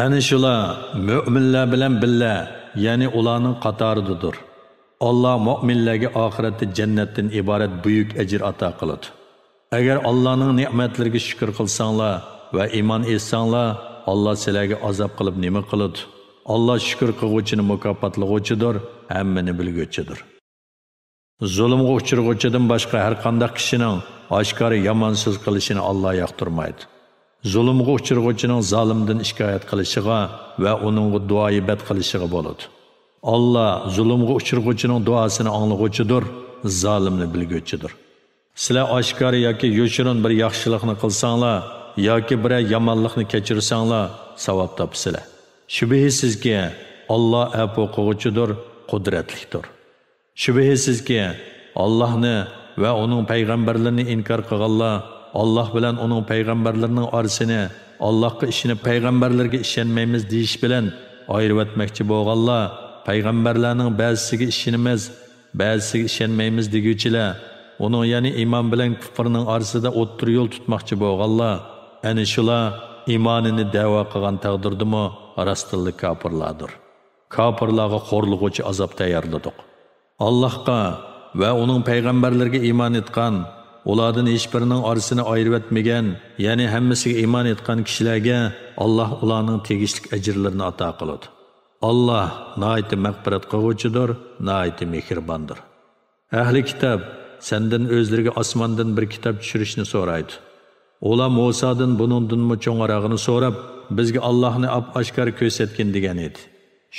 ئەنە شۇلار مۆمىنلەر بىلەن بىللە، يەنى ئۇلارنىڭ قاتارىدىدۇر. ئاللاھ مۆمىنلەرگە ئاخىرەتتە جەننەتتىن ئىبارەت بۈيۈك ئەجىر ئاتا قىلىدۇ. ئەگەر ئاللاھنىڭ نېمەتلىرىگە شۈكۈر قىلساڭلار ۋە ئىمان ئېيتساڭلار، ئاللاھ سىلەرگە ئازاب قىلىپ نېمە قىلىدۇ؟ ئاللاھ شۈكۈر قىلغۇچىنى مۇكاپاتلىغۇچىدۇر، ھەممىنى بىلگۈچىدۇر. زۇلۇمغا ئۇچرىغۇچىدىن باشقا ھەرقانداق كىشىنىڭ ئاشكارا يامان سۆز قىلىشىنى ئاللاھ ياقتۇرمايدۇ. زۇلۇمغا ئۇچرىغۇچىنىڭ زالىمدىن شىكايەت قىلىشىغا ۋە ئۇنىڭغا دۇئايىبەت قىلىشىغا بولىدۇ. ئاللاھ زۇلۇمغا ئۇچرىغۇچىنىڭ دۇئاسىنى ئاڭلىغۇچىدۇر، زالىمنى بىلگۈچىدۇر. سىلەر ئاشكارا ياكى يوشۇرۇن بىر ياخشىلىقنى قىلساڭلار ياكى بىرەر يامانلىقنى كەچۈرسەڭلار، ساۋاب تاپىسىلەر. شۈبھىسىزكى، ئاللاھ ئەپۇ قىلغۇچىدۇر، قۇدرەتلىكتۇر. شۈبھىسىزكى، ئاللاھنى ۋە ئۇنىڭ پەيغەمبەرلىرىنى ئىنكار قىلغانلار، ئاللاھ بىلەن ئۇنىڭ پەيغەمبەرلىرىنىڭ ئارىسىنى، ئاللاھقا ئىشىنىپ پەيغەمبەرلىرىگە ئىشەنمەيمىز دېيىش بىلەن ئايرىۋەتمەكچى بولغانلار، پەيغەمبەرلەرنىڭ بەزىسىگە ئىشىنىمىز، بەزىسىگە ئىشەنمەيمىز دېگۈچىلەر، ئۇنىڭ يەنى ئىمان بىلەن كۇفرنىڭ ئارىسىدا ئوتتۇرا يول تۇتماقچى بولغانلار، ئەنە شۇلار ئىمانىنى دەۋا قىلغان تەقدىردىمۇ راستتىنلا كاپىرلاردۇر. كاپىرلارغا خورلىغۇچى ئازاب تەييارلىدۇق. ئاللاھقا ۋە ئۇنىڭ پەيغەمبەرلىرىگە ئىمان ئېيتقان، ئۇلاردىن ھېچبىرىنىڭ ئارىسىنى ئايرىۋەتمىگەن، يەنى ھەممىسىگە ئىمان ئېيتقان كىشىلەرگە ئاللاھ ئۇلارنىڭ تېگىشلىك ئەجىرلىرىنى ئاتا قىلىدۇ. ئاللاھ ناھايىتى مەغپىرەت قىلغۇچىدۇر، ناھايىتى مېھرىباندۇر. ئەھلى كىتاب، سەندىن ئۆزلىرىگە ئاسماندىن بىر كىتاب چۈشۈرۈشنى سورايدۇ. ئۇلار مۇسادىن بۇنىڭدىنمۇ چوڭراقىنى سوراپ، بىزگە ئاللاھنى ئاپئاشكارا كۆرسەتكىن دېگەن ئىدى.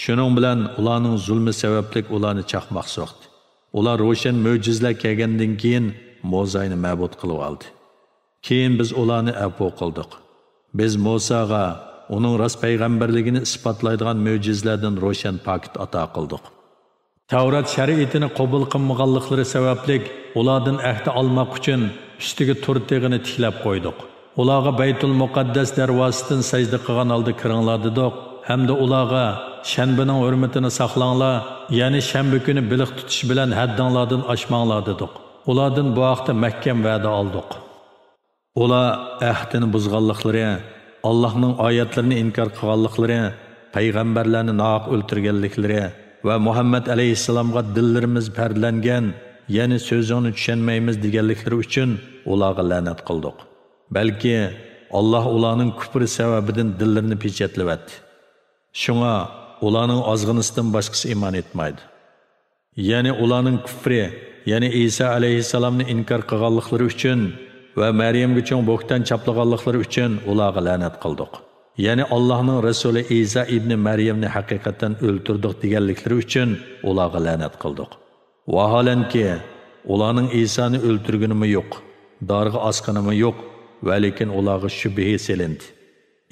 شۇنىڭ بىلەن ئۇلارنىڭ زۇلمى سەۋەبلىك ئۇلارنى چاقماق سوقتى. ئۇلار روشەن مۆجىزىلەر كەلگەندىن كېيىن موزاينى مەبۇد قىلىۋالدى. كېيىن بىز ئۇلارنى ئەپۇ قىلدۇق. بىز مۇساغا ئۇنىڭ راست پەيغەمبەرلىكىنى ئىسپاتلايدىغان مۆجىزىلەردىن روشەن پاكىت ئاتا قىلدۇق. تەۋرات شەرىئىتىنى قوبۇل قىلمىغانلىقلىرى سەۋەبلىك ئۇلاردىن ئەھدى ئالماق ئۈچۈن ئۈستىگە تۇر تېغىنى تىكلەپ قويدۇق. ئۇلارغا بەيتۇل مۇقەددەس دەرۋازىسىدىن سەجدە قىلغان ھالدا كىرىڭلار دېدۇق ھەمدە ئۇلارغا شەنبىنىڭ ھۆرمىتىنى ساقلاڭلار، يەنى شەنبە كۈنى بېلىق تۇتۇش بىلەن ھەددىڭلاردىن ئاشماڭلار دېدۇق. ئۇلاردىن بۇ ھەقتە مەھكەم ۋەدە ئالدۇق. ئۇلار ئەھدىنى بۇزغانلىقلىرى، ئاللاھنىڭ ئايەتلىرىنى ئىنكار قىلغانلىقلىرى، پەيغەمبەرلەرنى ناھەق ئۆلتۈرگەنلىكلىرى ۋە مۇھەممەد ئەلەيھىسسالامغا دىللىرىمىز پەردىلەنگەن، يەنى سۆزۈڭنى چۈشەنمەيمىز دېگەنلىكلىرى ئۈچۈن ئۇلارغا لەنەت قىلدۇق. بەلكى ئاللاھ ئۇلارنىڭ كۇپرى سەۋەبىدىن دىللىرىنى پېچەتلىۋەتتى. شۇڭا ئۇلارنىڭ ئازغىنىسىدىن باشقىسى ئىمان ئېيتمايدۇ. يەنى ئۇلارنىڭ كۇفرى، يەنى ئىسا ئەلەيھىسسالامنى ئىنكار قىلغانلىقلىرى ئۈچۈن ۋە مەريەمگە چوڭ بۆھتان چاپلىغانلىقلىرى ئۈچۈن ئۇلارغا لەنەت قىلدۇق. يەنى ئاللاھنىڭ رەسۇلى ئىسا ئىبنى مەريەمنى ھەقىقەتەن ئۆلتۈردۇق دېگەنلىكلىرى ئۈچۈن ئۇلارغا لەنەت قىلدۇق. ۋاھالەنكى، ئۇلارنىڭ ئىسانى ئۆلتۈرگىنىمۇ يوق، دارغا ئاسقىنىمۇ يوق، ۋەلىكىن ئۇلارغا شۈبھە سېلىندى.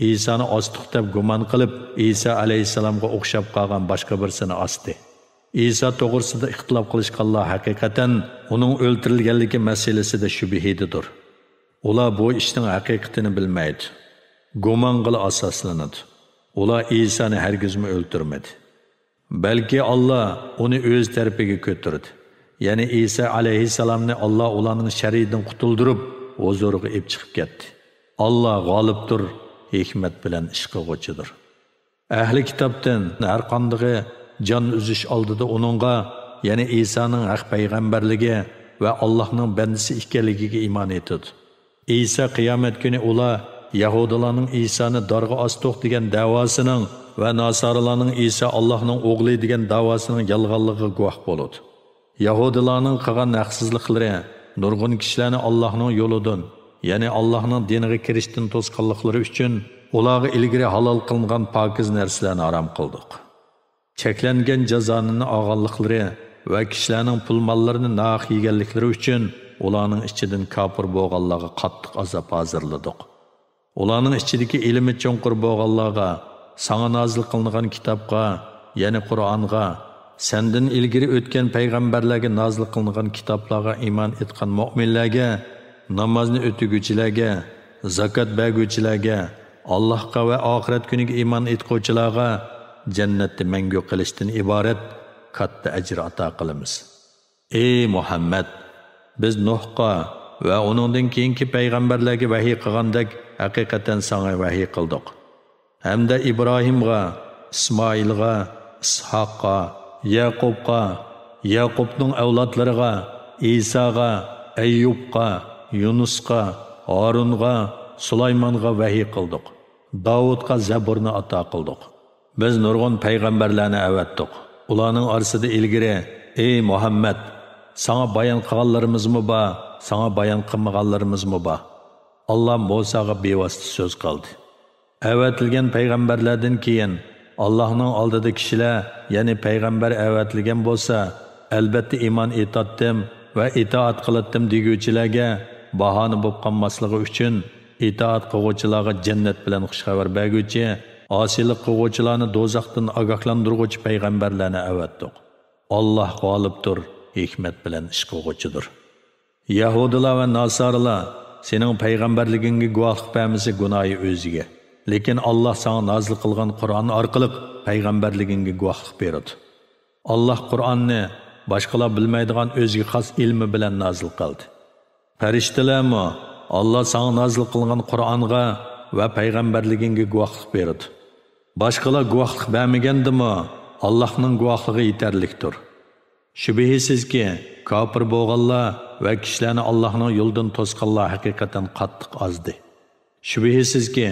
ئىسانى ئاستۇق دەپ گۇمان قىلىپ، ئىسا ئەلەيھىسسالامغا ئوخشاپ قالغان باشقا بىرسىنى ئاستى. ئىسا توغرىسىدا ئىختىلاپ قىلىشقانلار ھەقىقەتەن ئۇنىڭ ئۆلتۈرۈلگەنلىكى مەسىلىسىدە شۈبھىدىدۇر. ئۇلار بۇ ئىشنىڭ ھەقىقىتىنى بىلمەيدۇ. گۇمانغىلا ئاساسلىنىدۇ. ئۇلار ئىسانى ھەرگىزمۇ ئۆلتۈرمىدى. بەلكى ئاللا ئۇنى ئۆز تەرىپىگە كۆتۈردى. يەنى ئىسا ئەلەيھىسسالامنى ئاللا ئۇلارنىڭ شەررىدىن قۇتۇلدۇرۇپ، ھۇزۇرىغا ئېلىپ چىقىپ كەتتى. ئاللا غالىبتۇر، ھېكمەت بىلەن ئىش قىلغۇچىدۇر. ئەھلى كىتابتىن ھەر قاندىقى جان ئۈزۈش ئالدىدا ئۇنىڭغا، يەنى ئىسانىڭ ھەق پەيغەمبەرلىكى ۋە ئاللاھنىڭ بەندىسى ئىكەنلىكىگە ئىمان ئېيتىدۇ. ئىسا قىيامەت كۈنى ئۇلار يەھۇدىيلارنىڭ ئىسانى دارغا ئاستۇق دېگەن دەۋاسىنىڭ ۋە ناسارىلارنىڭ ئىسا ئاللاھنىڭ ئوغلى دېگەن دەۋاسىنىڭ يالغانلىقىغا گۇۋاھ بولىدۇ. يەھۇدىيلارنىڭ قىلغان ھەقسىزلىقلىرى، نۇرغۇن كىشىلەرنى ئاللاھنىڭ يولىدىن، يەنى ئاللاھنىڭ دىنىغا كىرىشتىن توسقانلىقلىرى ئۈچۈن ئۇلارغا ئىلگىرى ھالال قىلىنغان پاكىز نەرسىلەرنى ھارام قىلدۇق. چەكلەنگەن جازانى ئالغانلىقلىرى ۋە كىشىلەرنىڭ پۇل-ماللىرىنى ناھەق يېگەنلىكلىرى ئۈچۈن ئۇلارنىڭ ئىچىدىن كاپىر بولغانلارغا قاتتىق ئازاب ھازىرلىدۇق. ئۇلارنىڭ ئىچىدىكى ئىلمى چوڭقۇر بولغانلارغا، ساڭا نازىل قىلىنغان كىتابقا، يەنى قۇرئانغا، سەندىن ئىلگىرى ئۆتكەن پەيغەمبەرلەرگە نازىل قىلىنغان كىتابلارغا ئىمان ئېيتقان مۆمىنلەرگە، نامازنى ئۆتىگۈچىلەرگە، زاكات بەرگۈچىلەرگە، ئاللاھقا ۋە ئاخىرەت كۈنىگە ئىمان ئېيتقۇچىلارغا جەننەتتە مەڭگۈ قېلىشتىن ئىبارەت كاتتا ئەجىر ئاتا قىلىمىز. ئەي مۇھەممەد! بىز نۇھقا ۋە ئۇنىڭدىن كېيىنكى پەيغەمبەرلەرگە ۋەھىي قىلغاندەك ھەقىقەتەن ساڭا ۋەھىي قىلدۇق. ھەمدە ئىبراھىمغا، ئىسمائىلغا، ئىسھاققا، يەقۇبقا، يەقۇبنىڭ ئەۋلادلىرىغا، ئىساغا، ئەييۇبقا، يۇنۇسقا، ھارۇنغا، سۇلايمانغا ۋەھىي قىلدۇق. داۋۇتقا زەبۇرنى ئاتا قىلدۇق. بىز نۇرغۇن پەيغەمبەرلەرنى ئەۋەتتۇق. ئۇلارنىڭ ئارىسىدا ئىلگىرى، ئەي مۇھەممەد، ساڭا بايان قىلغانلىرىمىزمۇ بار، ساڭا بايان قىلمىغانلىرىمىزمۇ بار. ئاللا مۇساغا بىۋاسىتە سۆز قىلدى. ئەۋەتىلگەن پەيغەمبەرلەردىن كېيىن، ئاللاھنىڭ ئالدىدا كىشىلەر، يەنى پەيغەمبەر ئەۋەتىلگەن بولسا، ئەلبەتتە ئىمان ئېيتاتتىم ۋە ئىتائەت قىلاتتىم دېگۈچىلەرگە باھانە بولۇپ قالماسلىقى ئۈچۈن، ئىتائەت قىلغۇچىلارغا جەننەت بىلەن خۇش خەۋەر بەرگۈچى، ئاسىيلىق قىلغۇچىلارنى دوزاختىن ئاگاھلاندۇرغۇچى پەيغەمبەرلەرنى ئەۋەتتۇق. ئاللاھ غالىبتۇر، ھېكمەت بىلەن ئىش قىلغۇچىدۇر. يەھۇدىيلار ۋە ناسارىلار سېنىڭ پەيغەمبەرلىكىڭگە گۇۋاھلىق بەرمىسە، گۇناھى ئۆزىگە. لېكىن ئاللاھ ساڭا نازىل قىلغان قۇرئان ئارقىلىق پەيغەمبەرلىكىڭگە گۇۋاھلىق بېرىدۇ. ئاللاھ قۇرئاننى باشقىلار بىلمەيدىغان ئۆزىگە خاس ئىلمى بىلەن نازىل قىلدى. پەرىشتىلەرمۇ ئاللاھ ساڭا نازىل قىلغان قۇرئانغا ۋە پەيغەمبەرلىكىڭگە گۇۋاھلىق بېرىدۇ. باشقىلار گۇۋاھلىق بەرمىگەندىمۇ، ئاللاھنىڭ گۇۋاھلىقى يېتەرلىكتۇر. شۈبھىسىزكى، كاپىر بولغانلار ۋە كىشىلەرنى ئاللاھنىڭ يولىدىن توسقانلار ھەقىقەتەن قاتتىق ئازدى. شۈبھىسىزكى،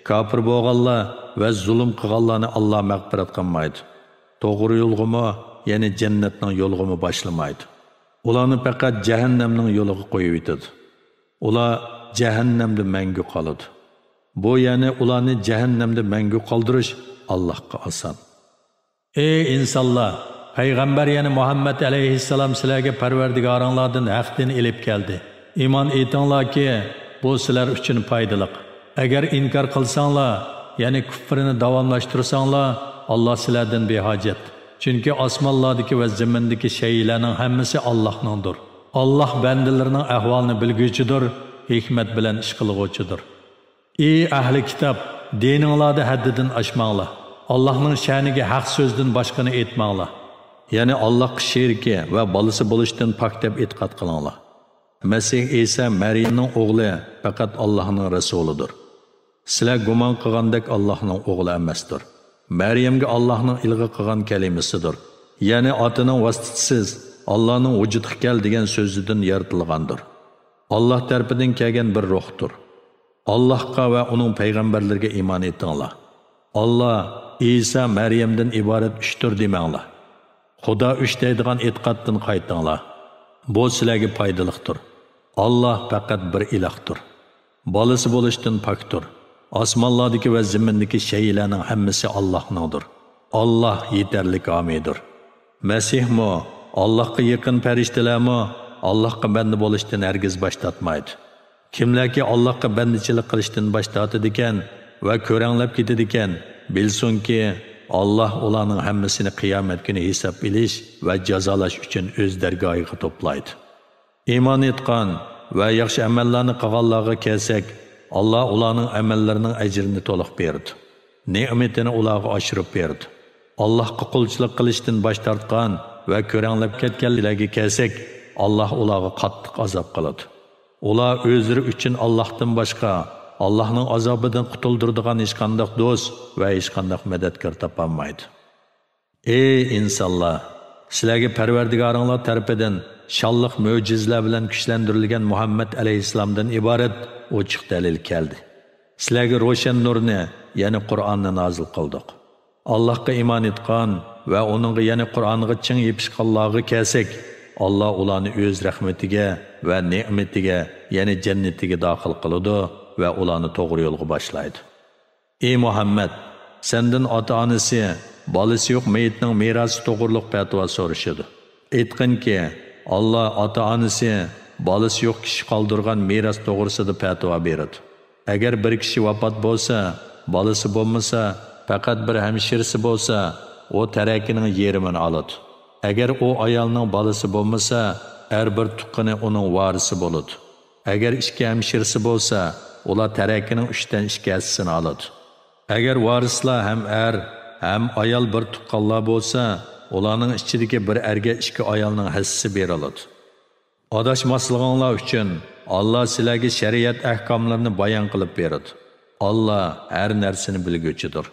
كاپىر بولغانلار ۋە زۇلۇم قىلغانلارنى ئاللاھ مەغپىرەت قىلمايدۇ. توغرا يولغىمۇ، يەنى جەننەتنىڭ يولىغىمۇ باشلىمايدۇ. ئۇلارنى پەقەت جەھەننەمنىڭ يولىغا قويۇۋېتىدۇ. ئۇلار جەھەننەمدە مەڭگۈ قالىدۇ. بۇ، يەنى ئۇلارنى جەھەننەمدە مەڭگۈ قالدۇرۇش ئاللاھقا ئاسان. ئەي ئىنسانلار! پەيغەمبەر، يەنى مۇھەممەد ئەلەيھىسسالام سىلەرگە پەرۋەردىگارىڭلاردىن ھەق دىن ئېلىپ كەلدى. ئىمان ئېيتىڭلاركى، بۇ سىلەر ئۈچۈن پايدىلىق. ئەگەر ئىنكار قىلساڭلار، يەنى كۇفرىنى داۋاملاشتۇرساڭلار، ئاللاھ سىلەردىن بىھاجەت. چۈنكى ئاسمانلاردىكى ۋە زېمىندىكى شەيئىلەرنىڭ ھەممىسى ئاللاھنىڭدۇر. ئاللاھ بەندىلىرىنىڭ ئەھۋالىنى بىلگۈچىدۇر، ھېكمەت بىلەن ئىش قىلغۇچىدۇر. ئى ئەھلى كىتاب، دىنىڭلاردا ھەددىدىن ئاشماڭلار. ئاللاھنىڭ شەنىگە ھەق سۆزدىن باشقىنى ئېيتماڭلار. يەنى ئاللاھقا شېرىكى ۋە بالىسى بولۇشتىن پاك دەپ ئېتىقاد قىلىڭلار. مەسىھ ئىسا مەريەمنىڭ ئوغلى پەقەت ئاللاھنىڭ رەسۇلىدۇر. سىلەر گۇمان قىلغاندەك ئاللاھنىڭ ئوغلى ئەمەستۇر. مەريەمگە ئاللاھنىڭ ئىلغا قىلغان كەلىمىسىدۇر. يەنى ئاتىنىڭ ۋاسىتىسىز، ئاللاھنىڭ ۋۇجۇدقا كەل دېگەن سۆزىدىن يارىتىلغاندۇر. ئاللاھ تەرىپىدىن كەلگەن بىر روھتۇر. ئاللاھقا ۋە ئۇنىڭ پەيغەمبەرلىرىگە ئىمان ئېيتىڭلار. ئاللاھ، ئىسا، مەريەمدىن ئىبارەت ئۈچتۇر دېمەڭلار. خۇدا ئۈچ دەيدىغان ئېتىقادتىن قايتىڭلار. بۇ سىلەرگە پايدىلىقتۇر. ئاللاھ پەقەت بىر ئىلاھتۇر. بالىسى بولۇشتىن پاكتۇر. ئاسمانلاردىكى ۋە زېمىندىكى شەيئىلەرنىڭ ھەممىسى ئاللاھنىڭدۇر. ئاللاھ يېتەرلىك ھامىيدۇر. مەسىھمۇ، ئاللاھقا يېقىن پەرىشتىلەرمۇ ئاللاھقا بەندە بولۇشتىن ھەرگىز باش تارتمايدۇ. كىملەركى ئاللاھقا بەندىچىلىك قىلىشتىن باش تارتىدىكەن ۋە كۆرەڭلەپ كېتىدىكەن، بىلسۇنكى، ئاللاھ ئۇلارنىڭ ھەممىسىنى قىيامەت كۈنى ھېساب ئېلىش ۋە جازالاش ئۈچۈن ئۆز دەرگاھىغا توپلايدۇ. ئىمان ئېيتقان ۋە ياخشى ئەمەللەرنى قىلغانلارغا كەلسەك، ئاللاھ ئۇلارنىڭ ئەمەللىرىنىڭ ئەجرىنى تولۇق بېرىدۇ. نېمىتىنى ئۇلارغا ئاشۇرۇپ بېرىدۇ. ئاللاھقا قۇلچىلىق قىلىشتىن باش تارتقان ۋە كۆرەڭلەپ كەتكەنلەرگە كەلسەك، ئاللاھ ئۇلارغا قاتتىق ئازاب قىلىدۇ. ئۇلار ئۆزلىرى ئۈچۈن ئاللاھتىن باشقا، ئاللاھنىڭ ئازابىدىن قۇتۇلدۇرىدىغان ھېچقانداق دوست ۋە ھېچقانداق مەدەتكار تاپالمايدۇ. ئەي ئىنسانلار! سىلەرگە پەرۋەردىگارىڭلار تەرىپىدىن شانلىق مۆجىزىلەر بىلەن كۈچلەندۈرۈلگەن مۇھەممەد ئەلەيھىسسالامدىن ئىبارەت ئوچۇق دەلىل كەلدى. سىلەرگە روشەن نۇرنى، يەنى قۇرئاننى نازىل قىلدۇق. ئاللاھقا ئىمان ئېيتقان ۋە ئۇنىڭغا، يەنى قۇرئانغا چىڭ يېپىشقانلارغا كەلسەك، ئاللاھ ئۇلارنى ئۆز رەھمىتىگە ۋە نېمىتىگە، يەنى جەننىتىگە داخىل قىلىدۇ ۋە ئۇلارنى توغرا يولغا باشلايدۇ. ئى مۇھەممەد! سەندىن ئاتا-ئانىسى، بالىسى يوق مېيىتنىڭ مىراسى توغرۇلۇق پەتىۋا سورىشىدۇ. ئېيتقىنكى، ئاللاھ ئاتا-ئانىسى، بالىسى يوق كىشى قالدۇرغان مىراس توغرىسىدا پەتىۋا بېرىدۇ. ئەگەر بىر كىشى ۋاپات بولسا، بالىسى بولمىسا، پەقەت بىر ھەمشىرىسى بولسا، ئۇ تەرىكىنىڭ يېرىمىنى ئالىدۇ. ئەگەر ئۇ ئايالنىڭ بالىسى بولمىسا، ئەر بىر تۇغقىنى ئۇنىڭ ۋارىسى بولىدۇ. ئەگەر ئىككى ھەمشىرىسى بولسا، ئۇلار تەرىكىنىڭ ئۈچتىن ئىككى ھەسسىسىنى ئالىدۇ. ئەگەر ۋارىسلار ھەم ئەر، ھەم ئايال بىر تۇغقانلار بولسا، ئۇلارنىڭ ئىچىدىكى بىر ئەرگە ئىككى ئايالنىڭ ھەسسىسى بېرىلىدۇ. ئاداشماسلىقىڭلار ئۈچۈن ئاللاھ سىلەرگە شەرىئەت ئەھكاملىرىنى بايان قىلىپ بېرىدۇ. ئاللاھ ھەر نەرسىنى بىلگۈچىدۇر.